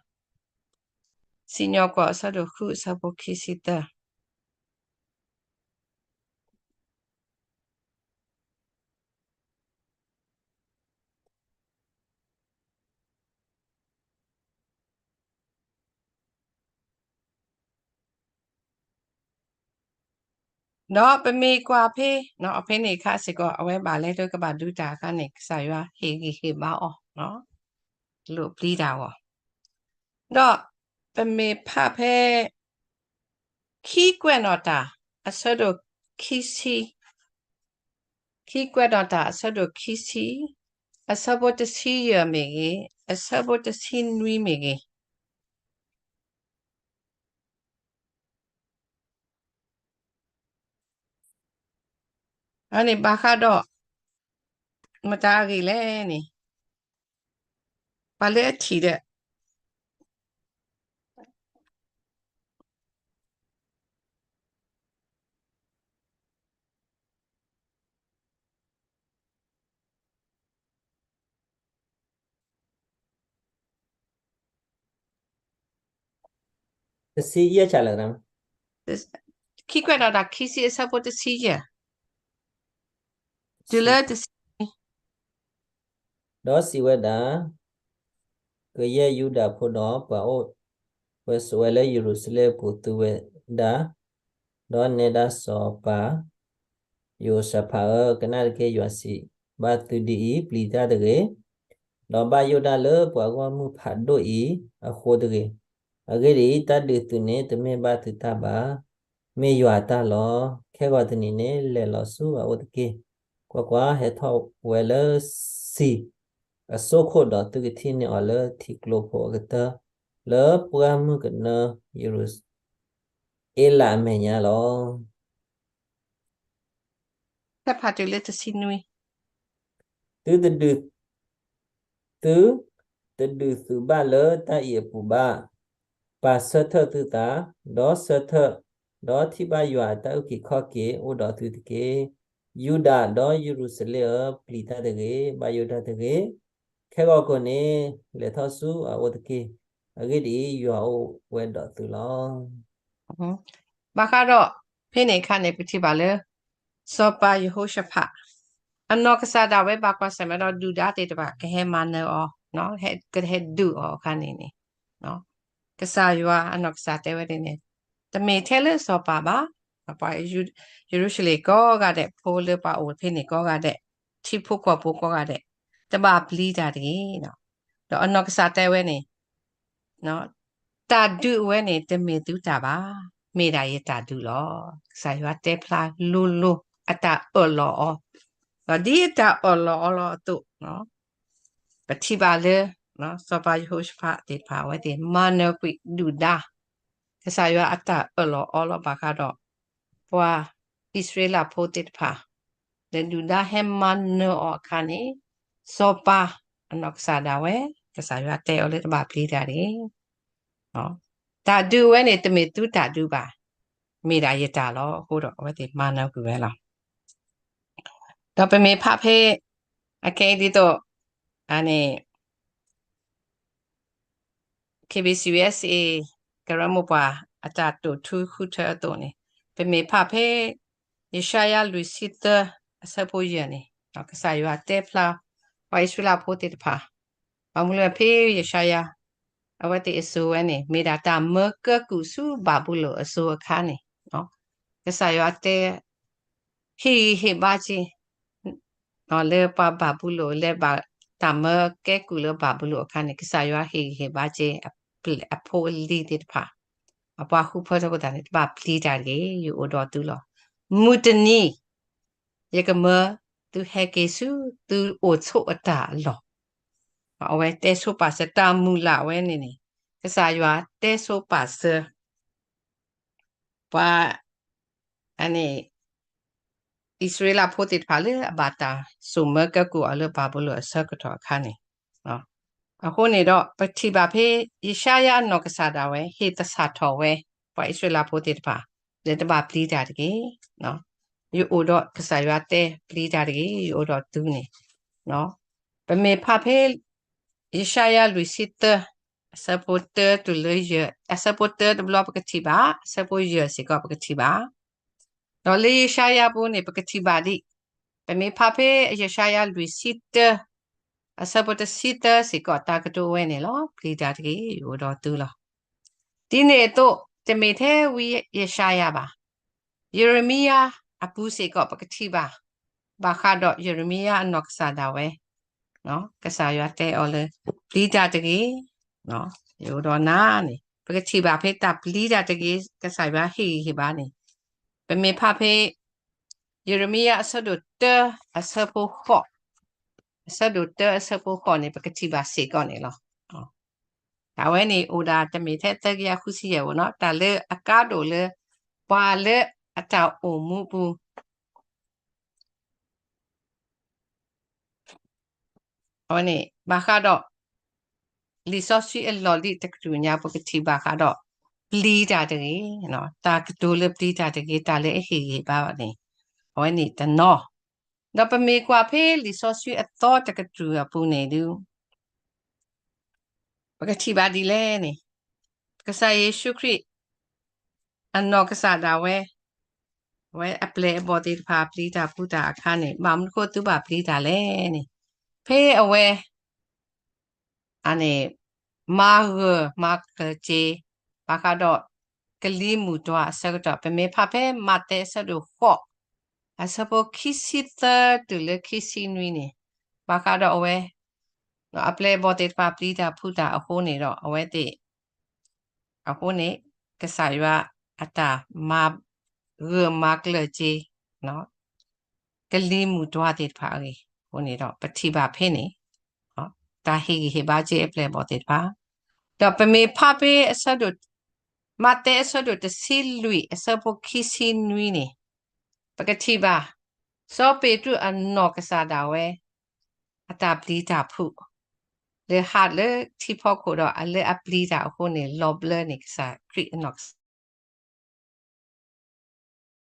စံၣ်ညီၣ်ကွီၢ်အဆၢဒိၣ်ဃု အဆၢဖိခံဆံသၢ ဒီးပမ့ၢ်ကွၢ်ဖဲ အဖဲန့ၣ်အခါစ့ၢ်ကီး အဝဲဘၣ်လဲၤဒၢကဘၣ်ဒုးတၢ်အခါန့ၣ် ကစၢ်ယွၤဟ့ၣ်ဂံၢ်ဟ့ၣ်ဘါအီၤ, လိၣ်ပျံၤတၢ်အဂီၢ်, ဒီးပမ့ၢ်ဖးဖဲ ခံကွဲးနီၣ်တၢ် အဆၢဒိၣ်ခံဆံ, ခံကွဲးနီၣ်တၢ် အဆၢဒိၣ်ခံဆံ, အဆၢဖိတဆံယဲၢ်မ့ၢ်ဂ့ၤ, အဆၢဖိတဆံနွံမ့ၢ်ဂ့ၤ, အန့ၣ်ဘၣ်ဃးဒီး မတၤအဂ့ၢ်လဲၣ်န့ၣ် ပှၤလၢအထံၣ်ဒီး တဆံယဲၢ်ဆၢလၢာ်, ခံကွဲးနီၣ်တၢ်ခံဆံ အဆၢဖိတဆံယဲၢ် တုၤလၢတဆံ ဒီးစံးဝဲဒၣ်, ကယဲၢ်ယူဒၤဖိဒီးပှၤအိၣ်ဝဲဆိးဝဲလၢယရူၤၡလ့ၣ်အပူၤ သုဝဲဒၣ်, ဒီးနဲဒၣ်စီၤပၤယဟိၤၡဖးဧၢ, ကနၣ်တက့ၢ်, ယွၤစံးဘၣ်သုဒ်အံၤ, ပျံၤတၢ်တဂ့ၤ, ဒီးဘၣ်ယိၣ်ဒၣ်လၢပှၤဂီၢ်မုၢ်ဖးဒိၣ်အံၤအဃိတဂ့ၤ. အဂ့ၢ်ဒ်အံၤ, တၢ်ဒုးသုးန့ၣ် တမ့ၢ်ဘၣ်သုတၢ်ဘၣ်, မ့ၢ်ယွၤအတၢ်လီၤ. ခဲဂီၤတနံၤန့ၣ် လဲၤလီၤဆူအအိၣ်တက့ၢ်. ကွၢ်ကွၢ်, ဟဲထီၣ်ဝဲလၢစံာ်အစိခိၣ်ဒီး သုကထံၣ်န့ၢ်အီၤလၢထံကျိဖိအကတၢၢ်, လၢပှၢ်မုၢ်ကနၢ ယရူၤအ့လးအမဲာ်ညါလီၤ. ဖဲဖးတုၤလၢတဆံနွံ, သုတဒုး သုတဒုးသုးဘၣ်လၢတၢ်အံၤအပူၤဘၣ်. ပာ်ဆၢထၢၣ်သုသး, ဒီးဆၢထၢၣ်, ဒီးထံၣ်ဘၣ်ယွၤအတၢ်အုၣ်က့ၤခီၣ်က့ၤအိၣ်ဒီးသုတက့ၢ်. ယူဒၤဒီးယရူၤၡလ့ၣ်ဧၢ, ပျံၤတၢ်တဂ့ၤ, ဘၣ်ယိၣ်တၢ်တဂ့ၤ. ခဲဂီၤခိၣ်န့ၣ် လဲၤထီၣ်ဆူအအိၣ်တက့ၢ်. အဂ့ၢ်ဒ်အံၤ, ယွၤအိၣ်ဝဲဒီးသုလီၤ. ဘၣ်ဃးဒီး ဖဲန့ၣ်အခါန့ၣ် ပထံၣ်ဘၣ်လၢ စီၤပၤယဟိၤၡဖး အနီၢ်ကစၢ်ဒၣ်ဝဲဘၣ်ကွၢ်ဆၢၣ်မဲာ်ဒီးဒုၣ်ဒါသ့ၣ်တဖၣ် ကဟဲမၤနၢၤအီၤ, ကဟဲဒုးအီၤအခါန့ၣ်န့ၣ်, ကစၢ်ယွၤအနီၢ်ကစၢ်တဲဝဲဒ်န့ၣ်, တမ့ၢ်ထဲလၢစီၤပၤဘၣ်, ပှၤယရူၤၡလ့ၣ်ကိးဂၤဒဲး, ဖိလၢပှၤအိၣ်ဖဲန့ၣ်ကိးဂၤဒဲး, ထံဖိကီၢ်ဖိကိးဂၤဒဲး, တဘၣ်ပျံၤတၢ်တဂ့ၤ. ဒီးအနီၢ်ကစၢ်တဲဝဲန့ၣ် တၢ်ဒုးအဝဲန့ၣ် တမ့ၢ်သုတၢ်ဘၣ်. မ့ၢ်ဒၣ်ယတၢ်ဒုးလီၤ. ကစၢ်ယွၤတဲဖျါလိၤလိၤ အတၢ်အၢၣ်လီၤအီၤ, ဒီးဒ်အတၢ်အၢၣ်လီၤအီၤလီၤအသိး, ပထံၣ်ဘၣ်လၢ စီၤပၤယဟိၤၡဖးသ့ၣ်တဖၣ် အဝဲသ့ၣ်မၤနၢၤကွံာ်ဒုၣ်ဒါ, ကစၢ်ယွၤအတၢ်အၢၣ်လီၤအီလီၤဘၣ်ဃးဒီး ပှၤအံၣ်စရ့လးဖိသ့ၣ်တဖၣ်, လၢဒုၣ်ဒါဟဲမၤနၢၤအီၤအခါန့ၣ်, စီၤပၤအနီၢ်ကစၢ်ဒၣ်ဝဲ, ကစၢ်ယွၤတဲအီၤလၢတဘၣ်ပျံၤတၢ်တဂ့ၤ တၢ်ဒုးဝဲန့ၣ် တမ့ၢ်သုတၢ်ဒုးဘၣ်, မ့ၢ်ဒၣ်ယတၢ်လီၤ. အဃိဒီးအဝဲသ့ၣ်မၤနၢၤကွံာ်ဝဲလီၤ. ဒီးပမ့ၢ်ဖးဖဲ အခဲအံၤဒ်သိး အန့ၣ် KBC USA ကရၢမိၢ်ပှၢ်အတၢ်တိာ်ထူဃုထၢအသိးန့ၣ်, ပမ့ၢ်ဖးဖဲ ယၡါယၤလွံၢ်ဆံသၢ အဆၢဖိယဲၢ်န့ၣ်, ကစၢ်ယွၤတဲဖျါ ပှၤအံၣ်စရ့လးဖိသ့ၣ်တဖၣ်, ဘၣ်မနုၤလဲၣ်ဖဲယၡါယၤ အဝဲသ့ၣ်အစိၤဝဲန့ၣ် မ့ၢ်ဒၣ်တၢ်မၢကဲကုၢ်ဆူဘၤဘူလိၣ်အစိၤအခါန့ၣ်, ကစၢ်ယွၤတဲ ဟ့ၣ်ဂံၢ်ဟ့ၣ်ဘါက့ၤ လၢပှၤဘၤဘူလိၣ် လၢဘၣ်တၢ်မၢကဲကုၢ်လၢဘၤဘူလိၣ်အခါန့ၣ်, ကစၢ်ယွၤဟ့ၣ်ဂံၢ်ဟ့ၣ်ဘါက့ၤ အဖိအလံၤသ့ၣ်တဖၣ်, အပှၤဃုဖၢထီၣ်ကသးန့ၣ် တဘၣ်ပျံၤတၢ်တဂ့ၤ, ယအိၣ်ဒီးသုလီၤ. မုၢ်တနံၤ ယကမၢသုဟဲက့ၤဆူသုအိၣ်ဆိးအတၢ်အလီၢ်. အဝဲတဲဆိပာ်စၢၤတၢ်မုၢ်လၢ်ဝဲန့ၣ်န့ၣ်, ကစၢ်ယွၤတဲဆိပာ်စၢၤ ပှၤ အန့ၣ် အံၣ်စရ့လးဖိသ့ၣ်တဖၣ်လၢအဘၣ်တၢ်စိာ်မၢကဲကုၢ်အီၤလၢဘၤဘူလိၣ်အဆၢကတီၢ်အခါန့ၣ်, အဃိန့ၣ်ဒီး ပထံၣ်ဘၣ်ဖဲ ယၡါယၤအနီၢ်ကစၢ်ဒၣ်ဝဲ ဟ့ၣ်သဆၣ်ထီၣ်ဝဲ ပှၤအံၣ်စရ့လးဖိသ့ၣ်တဖၣ် လၢတဘၣ်ပျံၤတၢ်တဂ့ၤ, ယအိၣ်ဒီးကစၢ်ယွၤတဲပျံၤတၢ်တဂ့ၤ, ယအိၣ်ဒီးသုန့ၣ်, ပမ့ၢ်ဖးဖဲ ယၡါယၤလွံၢ်ဆံသၢ အဆၢဖိတၢတုၤလၢယဲၢ်, အဆၢဖိတၢတဘျီပကထံၣ်ဘၣ်, အဆၢဖိယဲၢ်စ့ၢ်ကီးပကထံၣ်ဘၣ်, ဒီးလၢယၡါယၤပူၤန့ၣ် ပကထံၣ်ဘၣ်ဒ်, ပမ့ၢ်ဖးဖဲယၡါယၤလွံၢ်ဆံတၢ အဆၢဖိတဆံသၢစ့ၢ်ကီး တၢ်ကတိၤဝဲန့ၣ်လီၤ. ပျံၤတၢ်တဂ့ၤ, ယအိၣ်ဒီးသုလီၤ. ဒ်န့ၣ်အသိး တမ့ၢ်ထဲဝံယၡါယၤဘၣ်, ယရမံယၤအပူၤစ့ၢ်ကီး ပကထံၣ်ဘၣ် ဘၣ်ဃးဒီးယရမံယၤအနီၢ်ကစၢ်ဒၣ်ဝဲ, ကစၢ်ယွၤတဲအီၤလၢ ပျံၤတၢ်တဂ့ၤ, ယအိၣ်ဒီးနၤန့ၣ် ပကထံၣ်ဘၣ်ဖဲတၢ်ပျံၤတၢ်တဂ့ၤ ကစၢ်ယွၤဟ့ၣ်ဂံၢ်ဟ့ၣ်ဘါန့ၣ်, ပမ့ၢ်ဖးဖဲ ယရမံယၤအဆၢဒိၣ်တၢ အဆၢဖိဃိး, အဆၢဒိၣ်တၢအဆၢဖိဃိးန့ၣ် ပကထံၣ်ဘၣ်စ့ၢ်ကီးန့ၣ်လီၤ. အဝဲန့ၣ်အိၣ်ဒၣ်တမ့ၢ်ထဲသၢကယၤဃုဆံယဲၢ်ဧိၤနီၤ, တၢ်လၢအကါဒိၣ်လၢ ပှၤလၢအတၢ်အိၣ်မူပူၤ အဝဲန့ၣ် ဘၣ်ဃးဒီး လံာ်စီဆှံအလီၢ်လံၤတကတြူၢ်ညါ ပကထံၣ်ဘၣ်ဃးဒီး ပျံၤတၢ်တဂ့ၤ, တၢ်ကတိၤလၢပျံၤတၢ်တဂ့ၤ တၢ်လၢအဟ့ၣ်ဂံၢ်ဟ့ၣ်ဘါန့ၣ် အဝဲန့ၣ်တနီၤ, ဒီးပမ့ၢ်ကွၢ်ဖဲလံာ်စီဆှံအသီတကတြူၢ်အပူၤန့ၣ်ဒုး ပကထံၣ်ဘၣ်ဒ်လဲၣ်န့ၣ်, ကစၢ်ယ့ၣ်ၡူးခရံာ် အနီၢ်ကစၢ်ဒၣ်ဝဲ, အဝဲအပျဲၢ်အဘီၣ်သ့ၣ်တဖၣ်ပျံၤတၢ်ဖုးတၢ်အခါန့ၣ် ဘၣ်မနုၤအဃိသုဘၣ်ပျံၤတၢ်လဲၣ်န့ၣ်, ဖဲအဝဲ အန့ၣ် မၤဂၢၢ်မၤကျၢၤက့ၤ ဘၣ်ဃးဒီး ကလံၤမုၢ်တွၤအဆၢကတီၢ် ပမ့ၢ်ဖးဖဲမးသဲအဆၢဒိၣ်ဃိး အဆၢဖိခံဆံသၢတုၤလၢခံဆံနွံန့ၣ်, ဘၣ်ဃးဒီးအဝဲ အပျဲၢ်အဘီၣ်သ့ၣ်တဖၣ်ပျံၤတၢ်ဖုးတၢ်အဃိန့ၣ်ဒီး အဝဲသ့ၣ် အဃိန့ၣ် ကစၢ်ယွၤအတၢ်မၤဂၢၢ်မၤကျၢၤက့ၤ ကလံၤမုၢ်တွၤသ့ၣ်တဖၣ်အဂ့ၢ်အဃိန့ၣ်ဒီး ပထံၣ်ဘၣ်ဖဲန့ၣ် တၢ်ဟ့ၣ်ဂံၢ်ဟ့ၣ်ဘါက့ၤအပျဲၢ်အဘီၣ်သ့ၣ်တဖၣ်, ဒီးပမ့ၢ်ဖးဖဲအဆၢဒိၣ် မးသဲအဆၢဒိၣ်တဆံလွံၢ် အဆၢဖိခံဆံနွံန့ၣ်, ပကထံၣ်ဘၣ် စီၤပ့းတရူးအနီၢ်ကစၢ်ဒၣ်ဝဲ အတၢ်ပျံၤတၢ်ဖုး လၢဟးလၢထံဖီခိၣ်ဒီး အလၢအပျံၤတၢ်အဃိန့ၣ် လီၤဘျၢန့ၣ် ကစၢ်ခရံာ်အနီၢ်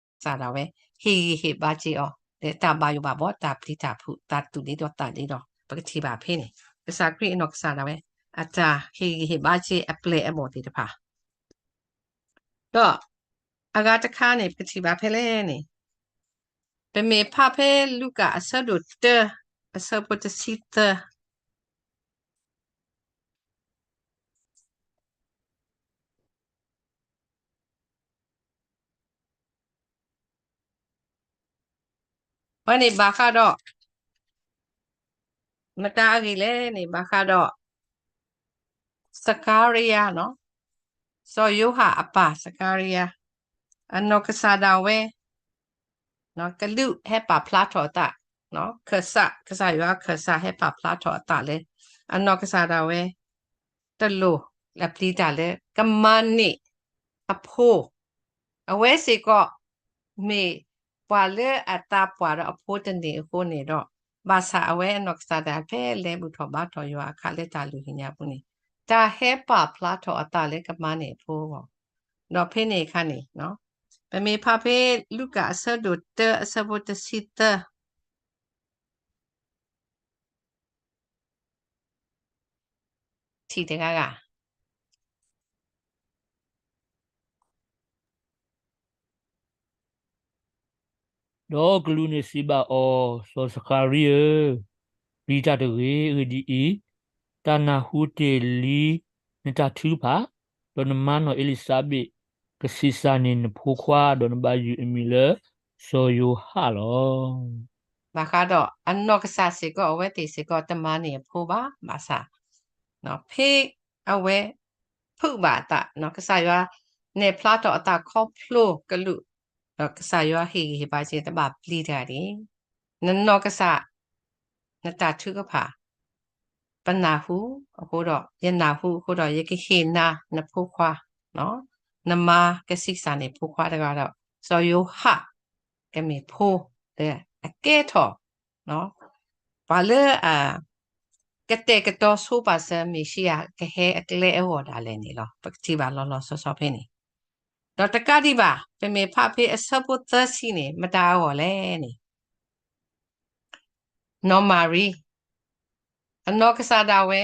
ကစၢ် ကစၢ်ဒၣ်ဝဲ ဟ့ၣ်ဂံၢ်ဟ့ၣ်ဘါက့ၤအီၤ လၢတၢ်ဘၣ်ယိၣ်ဘၣ်ဘီ တၢ်ပျံၤတၢ်ဖုး တၢ်သူၣ်ဒ့ဒီးသးဒ့ဒီး ပကထံၣ်ဘၣ်ဖဲန့ၣ် ကစၢ်ခရံာ်အနီၢ်ကစၢ်ဒၣ်ဝဲ အတၢ်ဟ့ၣ်ဂံၢ်ဟ့ၣ်ဘါက့ၤအပျဲၢ်အဘီၣ်သ့ၣ်တဖၣ် ဒီးအဂၤတခါန့ၣ် ပကထံၣ်ဘၣ်ဖဲလဲၣ်န့ၣ်, ပမ့ၢ်ဖးဖဲလူၤကၣ်အဆၢဒိၣ်တၢ အဆၢဖိတဆံသၢ အဝဲန့ၣ်ဘၣ်ဃးဒီး မတၤအဂ့ၢ်လဲၣ်န့ၣ် ဘၣ်ဃးဒီး စကၤရယၤ, စီၤယိၤဟၣ်အပၢ်စကၤရယၤ အနီၢ်ကစၢ်ဒၣ်ဝဲ ကလူးဟဲပာ်ဖျါထီၣ်အသး, ခၢၣ်စး, ကစၢ်ယွၤခၢၣ်စးဟဲပာ်ဖျါထီၣ်အသးလၢ အနီၢ်ကစၢ်ဒၣ်ဝဲ တလိၣ်အပျံၤတၢ်လၢကမၤန့ၢ်အဖိ, အဝဲစ့ၢ်ကီး မ့ၢ်ပှၤလၢအသးပှၢ်ဒီးအဖိတန့ၢ်အဃိန့ၣ်ဒီး, ဘၣ်ဆၣ်အဝဲအနီၢ်ကစၢ်ဒၣ်ဖဲလဲၤဘူၣ်ထီၣ်ဘါထီၣ်ယွၤအခါလၢတၢ်လုၢ်ဟံၣ်ညါပူၤန့ၣ်, တၢ်ဟဲပာ်ဖျါထီၣ်အသးလၢကမၤန့ၢ်အဖိအဂီၢ်, ဒီးဖဲန့ၣ်အခါန့ၣ်, ပမ့ၢ်ဖးဖဲလူၤကၣ်အဆၢဒိၣ်တၢအဆၢဖိတဆံသၢ ထံၣ်တဂၤဂၤ ဒီးကလူးန့ၣ်စံးဘၣ်အီၤ, စီၤစကၤရံဧၢ, ပျံၤတၢ်တဂ့ၤ. အဂ့ၢ်ဒ်အံၤ, တၢ်နၢ်ဟူတ့ၢ်လံနတၢ်ထုကဖၣ်, ဒီးနမါနီၢ်အ့လံၤစဘ့း ကဆံးစၢ်န့ၢ်နဖိခွါ, ဒီးနဘၣ်ယုၢ်အမံၤလၢစီၤယိၤဟၣ်လီၤ. ဘၣ်ဃးဒီးအနီၢ်ကစၢ်စ့ၢ်ကီး အဝဲသ့ၣ်စ့ၢ်ကီးတမၤန့ၢ်အဖိဘၣ်, ဘၣ်ဆၣ် ဖဲအဝဲ ဖုးဘၣ်အသး, ကစၢ်ယွၤနဲၣ်ဖျါထီၣ်အသးခီဖျိကလူး, ဒီးကစၢ်ယွၤဟ့ၣ်ဂံၢ်ဟ့ၣ်ဘါစ့ၢ် တဘၣ်ပျံၤတၢ်တဂ့ၤ. နနီၢ်ကစၢ် နတၢ်ထုကဖၣ် ပနၢ်ဟူအဃိဒီး, ယနၢ်ဟူအဃိဒီး ယကဟ့ၣ်နၤနဖိခွါ, နမါကဆံးစၢ်န့ၢ်ဖိခွါတဂၤဒီး စီၤယိၤဟၣ် ကမ့ၢ်ဖိလၢအကဲထီၣ် ပှၤလၢအ ကတဲာ်ကတီၤဆိပာ်စၢၤမ့ၣ်ၡံအၤကဟဲအကျဲအဂီၢ်ဒၣ်လဲာ်န့ၣ်လီၤ. ပကထံၣ်ဘၣ်လီၤလီၤဆီဆီဖဲန့ၣ်, ဒီးတကးဒံးဘၣ် ပမ့ၢ်ဖးဖဲအဆၢဖိသၢဆံန့ၣ် မတၤအဂီၢ်လဲၣ်န့ၣ် နီၢ်မၤရံ အနီၢ်ကစၢ်ဒၣ်ဝဲ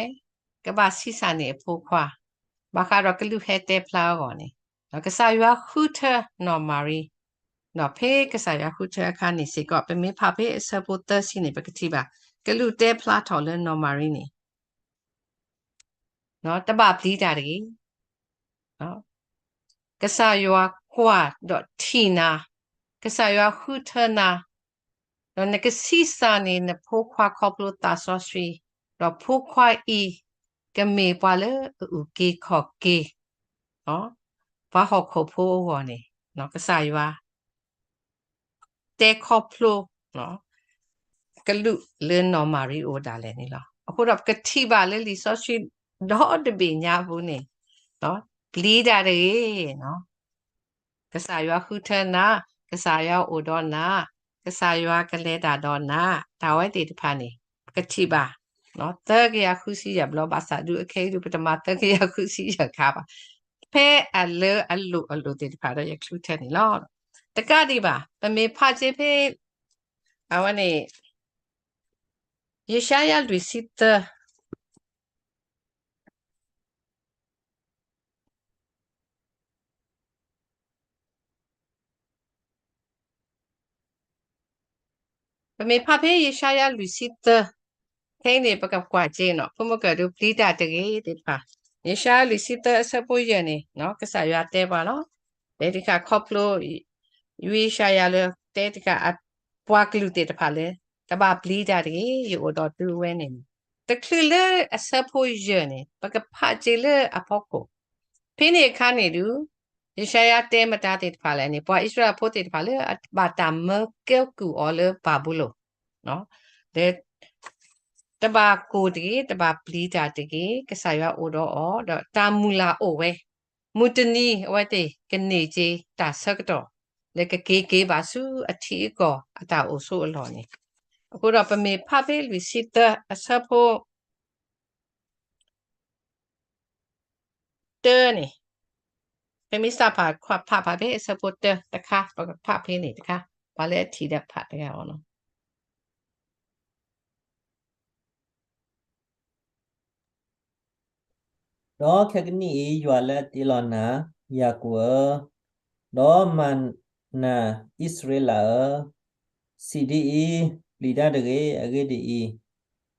ကဘၣ်ဆံးစၢ်န့ၢ်အဖိခွါ, ဘၣ်ဃးဒီးကလူးဟဲတဲဖျါအဂီၢ်န့ၣ်, ဒီးကစၢ်ယွၤဃုထၢနီၢ်မၤရံ, ဒီးဖဲကစၢ်ယွၤဃုထၢအခါန့ၣ်စ့ၢ်ကီး ပမ့ၢ်ဖးဖဲအဆၢဖိသၢဆံန့ၣ် ပကထံၣ်ဘၣ် ကလူးတဲဖျါထီၣ်လၢနီၢ်မၤရံန့ၣ် တဘၣ်ပျံၤတၢ်တဂ့ၤ. ကစၢ်ယွၤကွၢ်ဒီးထံၣ်နၤ, ကစၢ်ယွၤဃုထၢနၤ, ဒီးနကဆံးစၢ်န့ၢ်နဖိခွါခီဖျိသးစီဆှံ, ဒီးဖိခွါအံၤ ကမ့ၢ်ပှၤလၢအအုၣ်က့ၤခီၣ်က့ၤ ပှၤဟီၣ်ခိၣ်ဖိအဂီၢ်န့ၣ်, ကစၢ်ယွၤ တဲခီဖျိ ကလူးလၢနီၢ်မၤရံအအိၣ်ဒၣ်လဲာ်န့ၣ်လီၤ. အဃိဒီးပကထံၣ်ဘၣ်လၢလံာ်စီဆှံ ဒီတဘ့ၣ်ညါအပူၤန့ၣ်, ပျံၤတၢ်တဂ့ၤ, ကစၢ်ယွၤဃုထၢနၤ, ကစၢ်ယွၤအိၣ်ဒီးနၤ, ကစၢ်ယွၤကလဲၤတၢ်ဒီးနၤ, တၢ်ဝဲသ့ၣ်တဖၣ်န့ၣ် ပကထံၣ်ဘၣ် သၢကယၤဃုဆံယဲၢ်ဘျီ, ဘၣ်ဆၣ်ဒုးအခဲအံၤဒုး ပတမၤသၢကယၤဃုဆံယဲၢ်ခါဘၣ်. ဖဲအလၢအလိၣ်အလိၣ်သ့ၣ်တဖၣ်ဒီး ယချုးထၢန့ၣ်လီၤ. တကးဒံးဘၣ် ပမ့ၢ်ဖးက့ၤဖဲ အဝဲန့ၣ် ယၡါယၤလွံၢ်ဆံသၢ ပမ့ၢ်ဖးဖဲယၡါယၤလွံၢ်ဆံသၢ ဖဲန့ၣ် ပကကွၢ်က့ၤနီၤ ဖိမုၣ်ကၢၢ်ဒုးပျံၤတၢ်တဂ့ၤသ့ၣ်တဖၣ်, ယၡါယၤလွံၢ်ဆံသၢအဆၢဖိယဲၢ်န့ၣ် ကစၢ်ယွၤတဲပှၤလီၤ. တဲတခါခီဖျိ ယၡါယၤလၢ တဲတခါ ပှၤကလုာ်သ့ၣ်တဖၣ်လၢ တဘၣ်ပျံၤတၢ်တဂ့ၤ, ယအိၣ်ဒီးသုဝဲန့ၣ်, တချုးလၢအဆၢဖိယဲၢ်န့ၣ် ပကဖးက့ၤလၢအဖီခိၣ်, ဖဲန့ၣ်အခါန့ၣ်ဒုး ယၡါယၤတဲမတၤသ့ၣ်တဖၣ်လဲၣ်န့ၣ် ပှၤအံၣ်စရ့လးဖိသ့ၣ်တဖၣ်လၢ ဘၣ်တၢ်မၢကဲကုၢ်အီၤလၢဘၤဘူလိၣ် လၢ တဘၣ်ကိၢ်တဂ့ၤ, တဘၣ်ပျံၤတၢ်တဂ့ၤ, ကစၢ်ယွၤအိၣ်ဒီးအီၤ, ဒီးတၢ်မုၢ်လၢ်အိၣ်ဝဲ, မုၢ်တနံၤအဝဲသ့ၣ် ကန့ၢ်က့ၤတၢ်ဆၢကတီၢ် လၢကက့ၤက့ၤဘၣ်ဆူအထံအကီၢ်အတၢ်အိၣ်ဆိးအလီၢ်န့ၣ်, အဃိဒီးပမ့ၢ်ဖးဖဲလွံၢ်ဆံသၢအဆၢဖိ တၢန့ၣ်, ပမ့ၢ်စးဖး ဖးဖးဖဲအဆၢဖိတၢတခါ, ပကဖးဖဲန့ၣ်တခါ, ပှၤလၢအထံၣ်ဒီးဖးတဂၤအီၤလီၤ. ဒီးခဲကနံၣ်အံၤ ယွၤလၢအတ့လီၤနၤ, ယၤကိာ်ဧၢ, ဒီးမၤနၤအံၣ်စရ့လးဧၢ, စံးဒ်အံၤ, ပျံၤတၢ်တဂ့ၤ, အဂ့ၢ်ဒ်အံ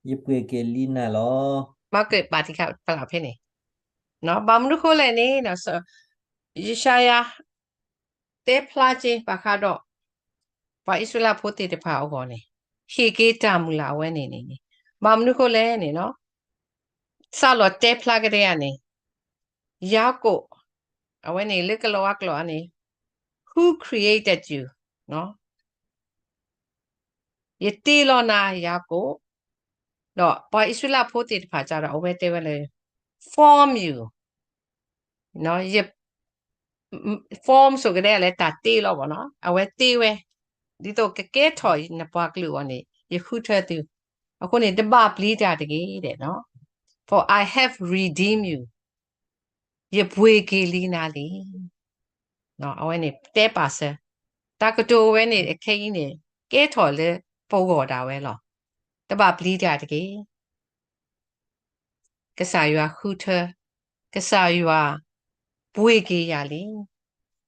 ၤ, ယပှ့ၤက့ၤလံနၤလီၤ. မၤက့ၤပာ်တံၢ်ဖးဖဲန့ၣ်, ဘၣ်မနုၤဃိလဲၣ်န့ၣ် ယၡါယၤ တဲဖျါက့ၤဘၣ်ဃးဒီး ပှၤအံၣ်စရ့လးဖိသ့ၣ်တဖၣ်အဂီၢ်န့ၣ်, ဟ့ၣ်က့ၤတၢ်မုၢ်လၢ်အဝဲန့ၣ်န့ၣ်, ဘၣ်မနုၤဃိလဲၣ်န့ၣ်, စးလီၤတဲဖျါကဒါန့ၣ်, ယၤကိာ် အဝဲန့ၣ်လၢကလီၤဝါကျိာ်အန့ၣ်, ဃု Who created you? ယတ့လီၤနၤ ယၤကိာ်, ဒီးပှၤအံၣ်စရ့လးဖိသ့ၣ်တဖၣ်ကဒီး အဝဲတဲဝဲလၢ form you, form ဆိကတၢၢ်လၢတၢ်တ့လီၤဘၣ်နီၤ, အဝဲတ့ဝဲ, ဒ်သိးကကဲထီၣ်နပှၤကလုာ်အဂီၢ်န့ၣ် ယဃုထၢသု, အဃိန့ၣ် တဘၣ်ပျံၤတၢ်တဂ့ၤဒဲး, for I have redeemed you, ယပှ့ၤက့ၤလံနၤလံ. အဝဲန့ၣ်တဲပာ်စၢၤ, တၢ်ကတိၤဝဲန့ၣ် အခဲအံၤန့ၣ် ကဲထီၣ်လၢပဂီၢ်ဒၣ်ဝဲလီၤ. တဘၣ်ပျံၤတၢ်တဂ့ၤ, ကစၢ်ယွၤဃုထၢ, ကစၢ်ယွၤပှ့ၤက့ၤယၤလံ,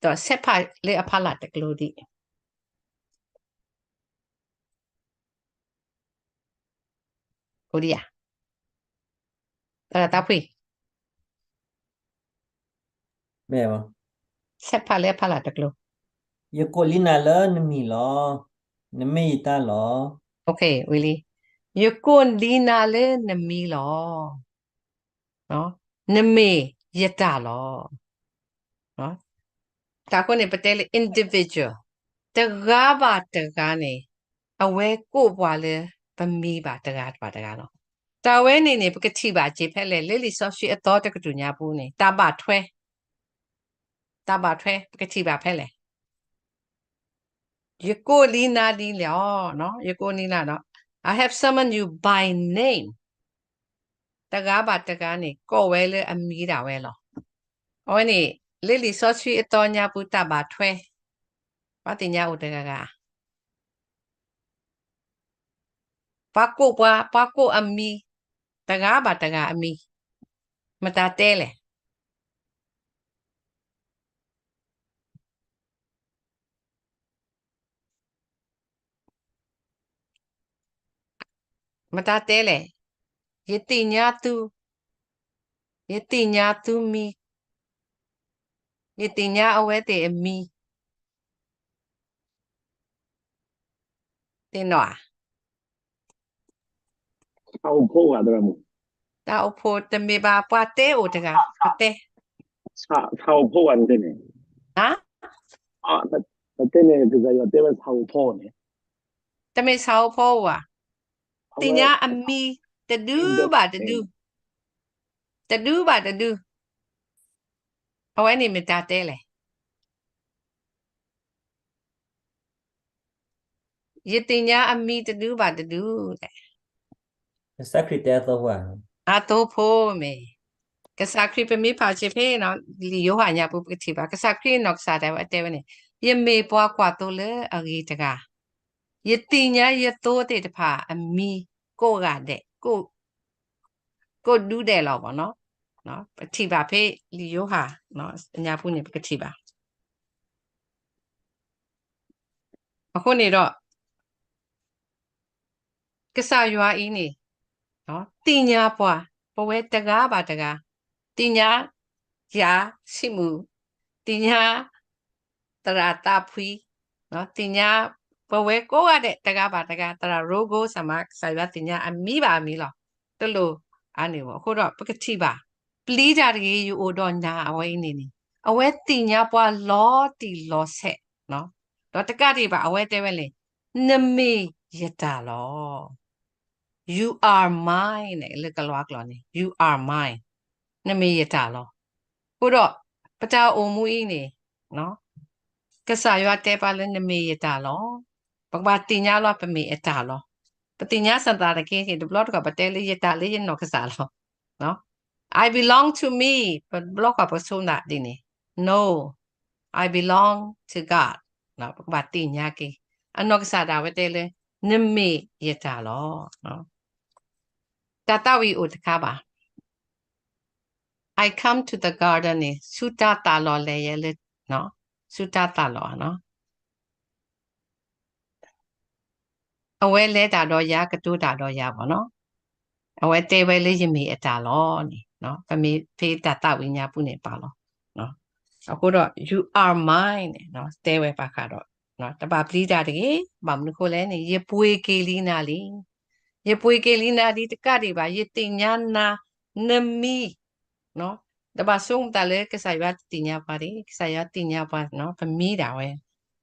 ဒီးဆဲးဖးလၢအဖီလာ်တကျိၤဒံး အိၣ်ဒံးဧါ, သရၣ်သးဖှံ, မ့ၢ်, ဆဲးဖးလၢအဖီလာ်တကျိၤ, ယကိးလံနၤလၢနမံၤလီၤ, နမ့ၢ်ယတၢ်လီၤ. ဝံၤလံ, ယကိးလံနၤလၢနမံၤလီၤ, နမ့ၢ်ယတၢ်လီၤ. တၢ်အဃိန့ၣ် ပတဲလၢ individual, တဂၤဘၣ်တဂၤန့ၣ် အဝဲကိးပှၤလၢပမံၤဘၣ်တဂၤဘၣ်တဂၤလီၤ. တၢ်ဝဲန့ၣ်န့ၣ် ပကထံၣ်ဘၣ်စ့ၢ်ဖဲလဲၣ်, လၢလံာ်စီဆှံအသီတကတြူၢ်ညါပူၤန့ၣ် တၢ်ဘၣ်ထွဲ, တၢ်ဘၣ်ထွဲ ပကထံၣ်ဘၣ်ဖဲလဲၣ်. ယကိးလံနၤလံလီၤ, ယကိးလံနၤဒီး I have summoned you by name. တဂၤဘၣ်တဂၤန့ၣ် ကိးဝဲလၢအမံၤဒၣ်ဝဲလီၤ. အဝဲန့ၣ် လၢလံာ်စီဆှံအသီညါပူၤတၢ်ဘၣ်ထွဲ, ပှၤသ့ၣ်ညါအိၣ်တဂၤဂၤ ပှၤကိးပှၤ, ပှၤကိးအမံၤ, တဂၤဘၣ်တဂၤအမံၤ, မတၤတဲလဲၣ်. မတၤတဲလဲၣ်, ယသ့ၣ်ညါသု, ယသ့ၣ်ညါသုမံၤ, ယသ့ၣ်ညါအဝဲသ့ၣ်အမံၤ, သ့ၣ်နီၣ်ဧါ. တၢ်အိၣ်ဖှိၣ်တမ့ၢ်ဘၣ် ပှၤတဲအိၣ်တဂၤ, ပတဲ, တၢ်အိၣ်ဖှိၣ်န့ၣ်, ပတဲန့ၣ် ကစၢ်ယွၤတဲဝဲတၢ်အိၣ်ဖှိၣ်န့ၣ်, တမ့ၢ်တၢ်အိၣ်ဖှိၣ်ဘၣ်, သ့ၣ်ညါအမံၤတဒုဘၣ်တဒု, တဒုဘၣ်တဒု, အဝဲန့ၣ်မတၤတဲလဲၣ်. ယသ့ၣ်ညါအမံၤတဒုဘၣ်တဒု, ကစၢ်ခရံာ်တဲအသိ, အသိဖိမ့ၢ်, ကစၢ်ခရံာ် ပမ့ၢ်ဖးစ့ၢ်ဖဲ လံာ်ယိၤဟၣ်ညါပူၤ ပကထံၣ်ဘၣ် ကစၢ်ခရံာ်နီၢ်ကစၢ်ဒၣ်ဝဲတဲဝဲန့ၣ်, ယမ့ၢ်ပှၤကွၢ်သိလၢအဂ့ၤတဂၤ, ယသ့ၣ်ညါယသိသ့ၣ်တဖၣ်အမံၤကိးဂၤဒဲး, ကိးဒူဒဲးလီၤဘၣ်နီၤ. ပထံၣ်ဘၣ်ဖဲလံာ်ယိၤဟၣ်ညါပူၤန့ၣ် ပကထံၣ်ဘၣ်. အဃိန့ၣ်ဒီး ကစၢ်ယွၤအံၤန့ၣ် သ့ၣ်ညါပှၤ, ပဝဲတဂၤဘၣ်တဂၤ, သ့ၣ်ညါယၤဆံးမုၢ်, သ့ၣ်ညါ သရၣ်သးဖှံ, သ့ၣ်ညါပဝဲကိးဂၤဒဲး တဂၤဘၣ်တဂၤ, သရၣ်ရိကိစၢ်မး ကစၢ်ယွၤသ့ၣ်ညါအမံၤဘၣ်အမံၤလီၤ. တလိၣ်အါန့ၢ်အဃိဒီး ပကထံၣ်ဘၣ် ပျံၤတၢ်တဂ့ၤ ယအိၣ်ဒီးနၤ အဝဲအံၤန့ၣ်န့ၣ် အဝဲသ့ၣ်ညါပှၤလီၤတံၢ်လီၤဆဲး, ဒီးတကးဒံးဘၣ် အဝဲတဲဝဲလဲၣ်, နမ့ၢ်ယတၢ်လီၤ. You are mine န့ၣ် လၢကလံးကျိာ်န့ၣ် you are mine, နမ့ၢ်ယတၢ်လီၤ. အဃိဒီး ပတၢ်အိၣ်မူအံၤန့ၣ် ကစၢ်ယွၤတဲပှၤလၢနမ့ၢ်ယတၢ်လီၤ. ပကဘၣ်သ့ၣ်ညါလီၤ ပမ့ၢ်အတၢ်လီၤ. ပသ့ၣ်ညါစ့ၢ်ကီးတက့ၢ် တဘျီတခီၣ် ပတဲလၢယတၢ်လၢယနီၢ်ကစၢ်လီၤ. I belong to me, တဘျီတခီၣ်ပဆိကမိၣ်ဒ်န့ၣ်, No, I belong to God. ပကဘၣ်သ့ၣ်ညါက့ၤ အနီၢ်ကစၢ်ဒၣ်ဝဲတဲလၢ နမ့ၢ်ယတၢ်လီၤ. တၢ်သးဝံၣ်အိၣ်တခါဘၣ် I come to the garden န့ၣ် ဆူတၢ်သးလီၤလဲၤယဲလၢ ဆူတၢ်သးလီၤ, အဝဲလဲၤတၢ်ဒီးယၤ ကတိၤတၢ်ဒီးယၤဘၣ်နီၤ. အဝဲတဲဝဲလၢယမ့ၢ်အတၢ်လီၤန့ၣ်, ပမ့ၢ်ဖဲတၢ်သးဝံၣ်ညါပူၤန့ၣ်ပာ်လီၤ. အဃိဒီး you are mine န့ၣ် တဲဝဲဘၣ်ဃးဒီး တဘၣ်ပျံၤတၢ်တဂ့ၤ, ဘၣ်မနုၤအဃိလဲၣ်န့ၣ် ယပှ့ၤက့ၤလံနၤလံ. ယပှ့ၤက့ၤလံနၤလံတကးဒံးဘၣ် ယသ့ၣ်ညါနၤ, နမံၤ, တဘၣ်ဆိကမိၣ်သးလၢကစၢ်ယွၤတသ့ၣ်ညါပှၤတဂ့ၤ, ကစၢ်ယွၤသ့ၣ်ညါပှၤ ပမံၤဒၣ်ဝဲ.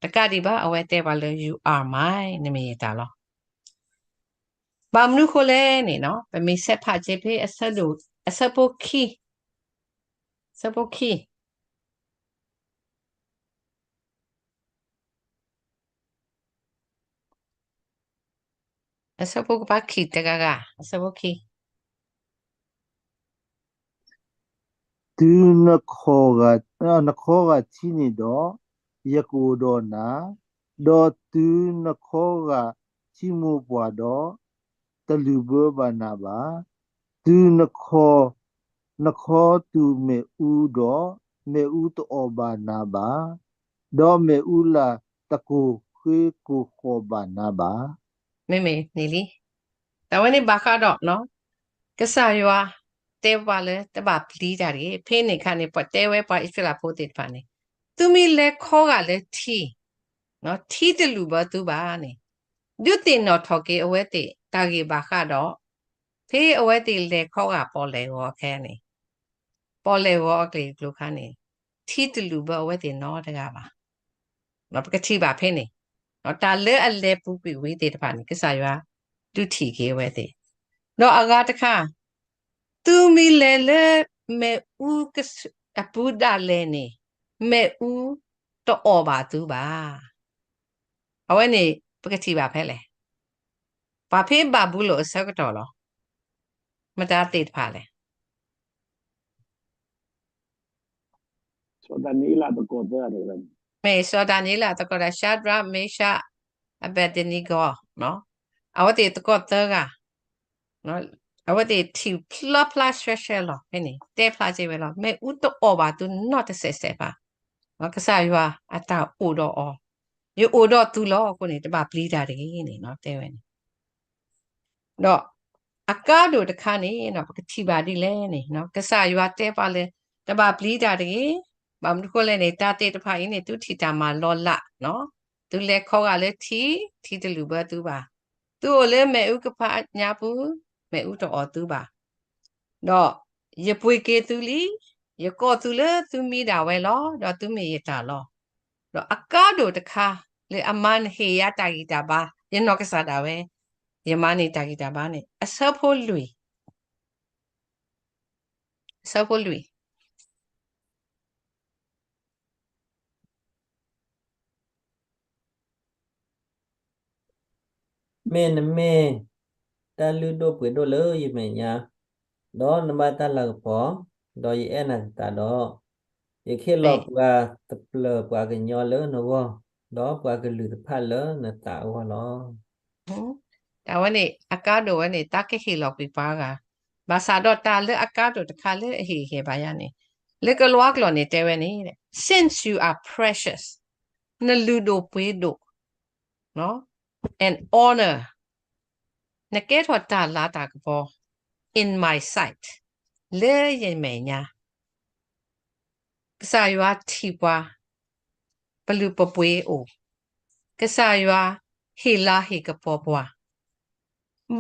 တကးဒံးဘၣ် အဝဲတဲပှၤလၢ you are mine နမ့ၢ်ယတၢ်လီၤ. ဘၣ်မနုၤဃိလဲၣ်န့ၣ်နီၤ ပမ့ၢ်ဆဲးဖးက့ၤဖဲ အဆၢဒိၣ် အဆၢဖိခံ, အဆၢဖိခံ အဆၢဖိကပၤခံတဂၤဂၤ, အဆၢဖိခံ တုၤနခီဂာ်ထံန့ၣ်ဒီး, ယကအိၣ်ဒီးနၤ, ဒီးတုၤနခီဂာ်ထံမိၢ်ပှၢ်ဒီး, တလုၢ်ဘၢဘၣ်နၤဘၣ်. တုၤနခီ, နခီတုၤမ့ၣ်အူဒီး, မ့ၣ်အူတအီၣ်ဘၣ်နၤဘၣ်, ဒီးမ့ၣ်အူလၢ်တကိၢ်ဃ့ကိၢ်ဃီၣ်ဘၣ်နၤဘၣ်. မ့မ့ၢ်န့ၣ်လံ. တၢ်ဝဲန့ၣ်ဘၣ်ဃးဒီး ကစၢ်ယွၤတဲပှၤလၢတဘၣ်ပျံၤတၢ်တဂ့ၤ. ဖဲန့ၣ်အခါန့ၣ် ပှၤတဲဝဲပှၤအံၣ်စရ့လးဖိသ့ၣ်တဖၣ်န့ၣ်, သုမ့ၢ်လဲၤခီဂာ်လၢထံ, ထံတလုၢ်ဘၢသုဘၣ်န့ၣ်, ဒုးသ့ၣ်နီၣ်ထီၣ်က့ၤအဝဲသ့ၣ်တၢ်ဂ့ၢ်ဘၣ်ဃးဒီး ဖဲအဝဲသ့ၣ်လဲၤခီဂာ်ပီၣ်လဲၣ်ဂီၤခဲန့ၣ်, ပီၣ်လဲၣ်ဂီၤအကျဲၤအကျိၤခါန့ၣ်, ထံတလုၢ်ဘၢအဝဲသ့ၣ်နီတဂၤဘၣ်. ပကထံၣ်ဘၣ်ဖဲန့ၣ်, တၢ်လၢအလဲၤပူၤကွံာ်ဝံၤသ့ၣ်တဖၣ်န့ၣ် ကစၢ်ယွၤဒုးထံၣ်က့ၤအဝဲသ့ၣ်, ဒီးအဂၤတခါ, သုမ့ၢ်လဲၤလၢမ့ၣ်အူအပူၤဒၣ်လဲာ်န့ၣ်, မ့ၣ်အူတအီၣ်ဘၣ်သုဘၣ်. အဝဲန့ၣ် ပကထံၣ်ဘၣ်ဖဲလဲၣ်. ပှၤဖဲဘၤဘူလိၣ်အဆၢကတီၢ်လီၤ. မတၤသ့ၣ်တဖၣ်လဲၣ်. မ့ၢ်စီၤဒၤနံးယ့လးသကိးဒီး Shadrach, Meshach, Abednego, အဝဲသ့ၣ်သကိးသၢဂၤ, အဝဲသ့ၣ်ထံၣ်ဖျါဖျါဆှဲဆှဲလီၤ. ဖဲန့ၣ် တဲဖျါစ့ၢ်ဝဲလီၤ. မ့ၣ်အူတအီၣ်ဘၣ်သုနီတစဲးစဲးဘၣ်. ကစၢ်ယွၤအတၢ်အိၣ်ဒီးအီၤ, ယအိၣ်ဒီးသုလီၤ. အဃိန့ၣ် တဘၣ်ပျံၤတၢ်တဂ့ၤန့ၣ် တဲဝဲန့ၣ် ဒီးအကါဒိၣ်တခါန့ၣ် ပကထံၣ်ဘၣ်ဒ်လဲၣ်န့ၣ် ကစၢ်ယွၤတဲပှၤလၢ တဘၣ်ပျံၤတၢ်တဂ့ၤ. ဘၣ်မနုၤဃိလဲၣ်န့ၣ် တၢ်သ့ၣ်တဖၣ်အံၤန့ၣ် သုထံၣ်တၢ်မၤလီၤလး, သုလဲၤခီဂာ်လၢထံ, ထံတလုၢ်ဘၢသုဘၣ်. သုအိၣ်လၢမ့ၣ်အူကဖးညါပူၤ, မ့ၣ်အူတအီၣ်သုဘၣ်. ဒီးယပှ့ၤက့ၤသုလံ, ယကိးသုလၢသုမ့ၢ်ဒၣ်ဝဲလီၤ, ဒီးသုမ့ၢ်ယတၢ်လီၤ. ဒီးအကါဒိၣ်တခါ လၢအမၤနၢၤယၤတၢ်ဂံၢ်တၢ်ဘါ, ယနီၢ်ကစၢ်ဒၣ်ဝဲ, ယမၤန့ၢ်တၢ်ဂံၢ်တၢ်ဘါန့ၣ် အဆၢဖိလွံၢ်, အဆၢဖိလွံၢ် မ့ၢ်နမ့ၢ်တၢ်လုၢ်ဒိၣ်ပှ့ၤဒိၣ်လၢယမဲာ်ညါ, ဒီးနဘၣ်တၢ်လၤကပီၤ, ဒီးယအဲၣ်နၤသတးဒီး, ယကဟ့ၣ်လီၤပှၤ သပျၢၤပှၤကညီလၢနဂီၢ်, ဒီးပှၤကလုာ်တဖၣ်လၢနသးအဂီၢ်လီၤ. တၢ်ဝဲန့ၣ် အကါဒိၣ်ဝဲန့ၣ် တၢ်ကဟ့ၣ်လီၤကွံာ်ပှၤဂၤ, ဘၣ်ဆၣ်ဒီးတၢ်လၢအကါဒိၣ်တခါလၢအဟ့ၣ်ဂံၢ်ဟ့ၣ်ဘါယၤန့ၣ်, လၢကလံးကျိာ်န့ၣ်တဲဝဲန့ၣ်, since you are precious, နလုၢ်ဒိၣ်ပှ့ၤဒိၣ် and honor, နကဲထီၣ်တၢ်လၤတၢ်ကပီၤ in my sight, လၢယမဲာ်ညါ, ကစၢ်ယွၤထံၣ်ပှၤ ပလုၢ်ပပှ့ၤအိၣ်, ကစၢ်ယွၤဟ့ၣ်လၤဟ့ၣ်ကပီၤပှၤ,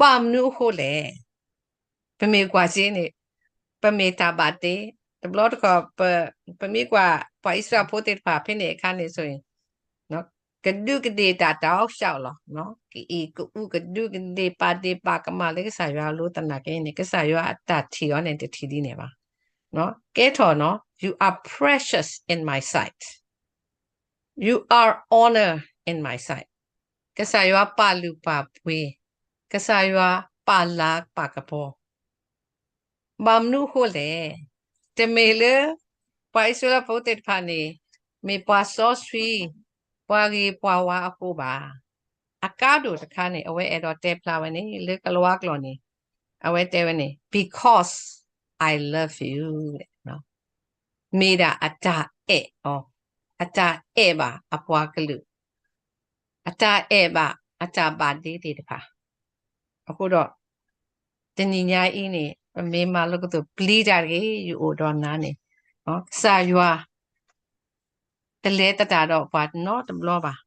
ဘၣ်မနုၤအဃိလဲၣ်. ပမ့ၢ်ကွၢ်စ့န့ၣ်, ပမ့ၢ်တၢ်ဘၣ်တ့, တဘျီတခီၣ် ပမ့ၢ်ကွၢ်ပှၤအံၣ်စရ့လးဖိသ့ၣ်တဖၣ်ဖဲန့ၣ်အခါန့ၣ်ဆိအံၤ, ကဒူးကဒ့ၣ်တၢ်တၢ်အီၣ်ကၠီလီၤ, ကအံၣ်ကအူကဒူးကဒ့ၣ် ပာ်ဒ့ၣ်ပာ်ကမၣ်လၢကစၢ်ယွၤအလိၤသနာ်က့န့ၣ် ကစၢ်ယွၤအတၢ်ထံၣ်အီၤန့ၣ်တထံၣ်ဒ်န့ၣ်ဘၣ်. ကဲထီၣ်နီၤ, you are precious in my sight, you are honor in my sight, ကစၢ်ယွၤပာ်လုၢ်ပာ်ပှ့ၤ, ကစၢ်ယွၤပာ်လၤပာ်ကပီၤ ဘၣ်မနုၤအဃိလဲၣ်. တမ့ၢ်လၢ ပှၤအံၣ်စရ့လးဖိသ့ၣ်တဖၣ်န့ၣ် မ့ၢ်ပှၤစီဆှံ, ပှၤဂ့ၤပှၤဝါအဃိဘၣ်. အကါဒိၣ်တခါန့ၣ် အဝဲအဲၣ်ဒိးတဲဖျါဝဲန့ၣ် လၢကလံးကျိာ်န့ၣ် အဝဲတဲဝဲန့ၣ် because I love you, မ့ၢ်ဒၣ်အတၢ်အဲၣ်အီၤ, အတၢ်အဲၣ်ဘၣ်အပှၤကလုာ်, အတၢ်အဲၣ်ဘၣ်အတၢ်ဘၣ်ဒ့သ့ၣ်တဖၣ်. အဃိဒီး တနံၤညါအံၤန့ၣ် ပမ့ၢ်မၤလိကသိး ပျံၤတၢ်တဂ့ၤ, ယအိၣ်ဒီးနၤန့ၣ် ကစၢ်ယွၤ တလဲၤသတးဒီးပှၤနီတဘျီဘၣ်.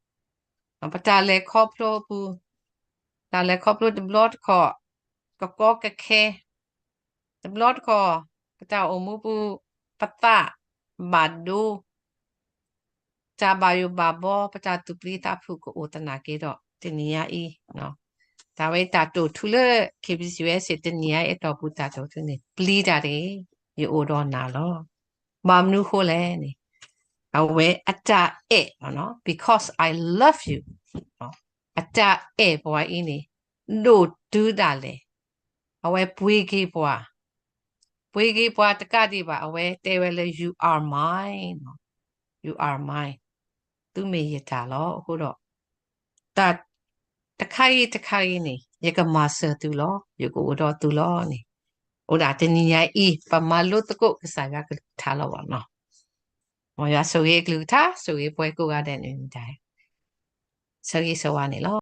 ပတၢ်လဲၤခီဖျိအပူၤ, တၢ်လဲၤခီဖျိတဘျီတခီၣ် ကကီကခဲ, တဘျီတခီၣ် ပတၢ်အိၣ်မူပူၤ ပသးဘၣ်ဒိ တၢ်ဘၣ်ယိၣ်ဘၣ်ဘီ ပတၢ်သူၣ်ပျံၤသးဖုးကအိၣ်သနာ်က့ဒီး တနံၤညါအံၤ, တၢ်ဝဲတၢ်တိာ်ထူလၢ K B C ဝဲစ့ၢ် တနံၤညါအံၤအတီၢ်ပူၤတၢ်တိာ်ထူန့ၣ် ပျံၤတၢ်တဂ့ၤ, ယအိၣ်ဒီးနၤလီၤ. ဘၣ်မနုၤဃိလဲၣ်န့ၣ်, အဝဲအတၢ်အဲၣ်, because I love you, အတၢ်အဲၣ်ပှၤအံၤန့ၣ် ဒိၣ်တုၤဒၣ်လဲာ်, အဝဲပှ့ၤက့ၤပှၤ, ပှ့ၤက့ၤပှၤတကးဒံးဘၣ် အဝဲတဲဝဲလၢ you are mine, you are mine, သုမ့ၢ်ယတၢ်လီၤ. အဃိဒီး တၢ်တခါအံၤတခါအံၤန့ၣ် ယကမၤစၢၤသုလီၤ, ယကအိၣ်ဒီးသုလီၤန့ၣ်, အိၣ်ဒၣ်တနံၤညါအံၤ ပမၤလိသကိးကစၢ်ယွၤကလုၢ်ကထါလီၤဘၣ်နီၤ. မ်ယွၤဆိၣ်ဂ့ၤအကလုၢ်ကထါ, ဆိၣ်ဂ့ၤပှၤကိးဂၤဒဲးန့ၣ်, ဆၢဂ့ၤဆၢဝါန့ၣ်လီၤ.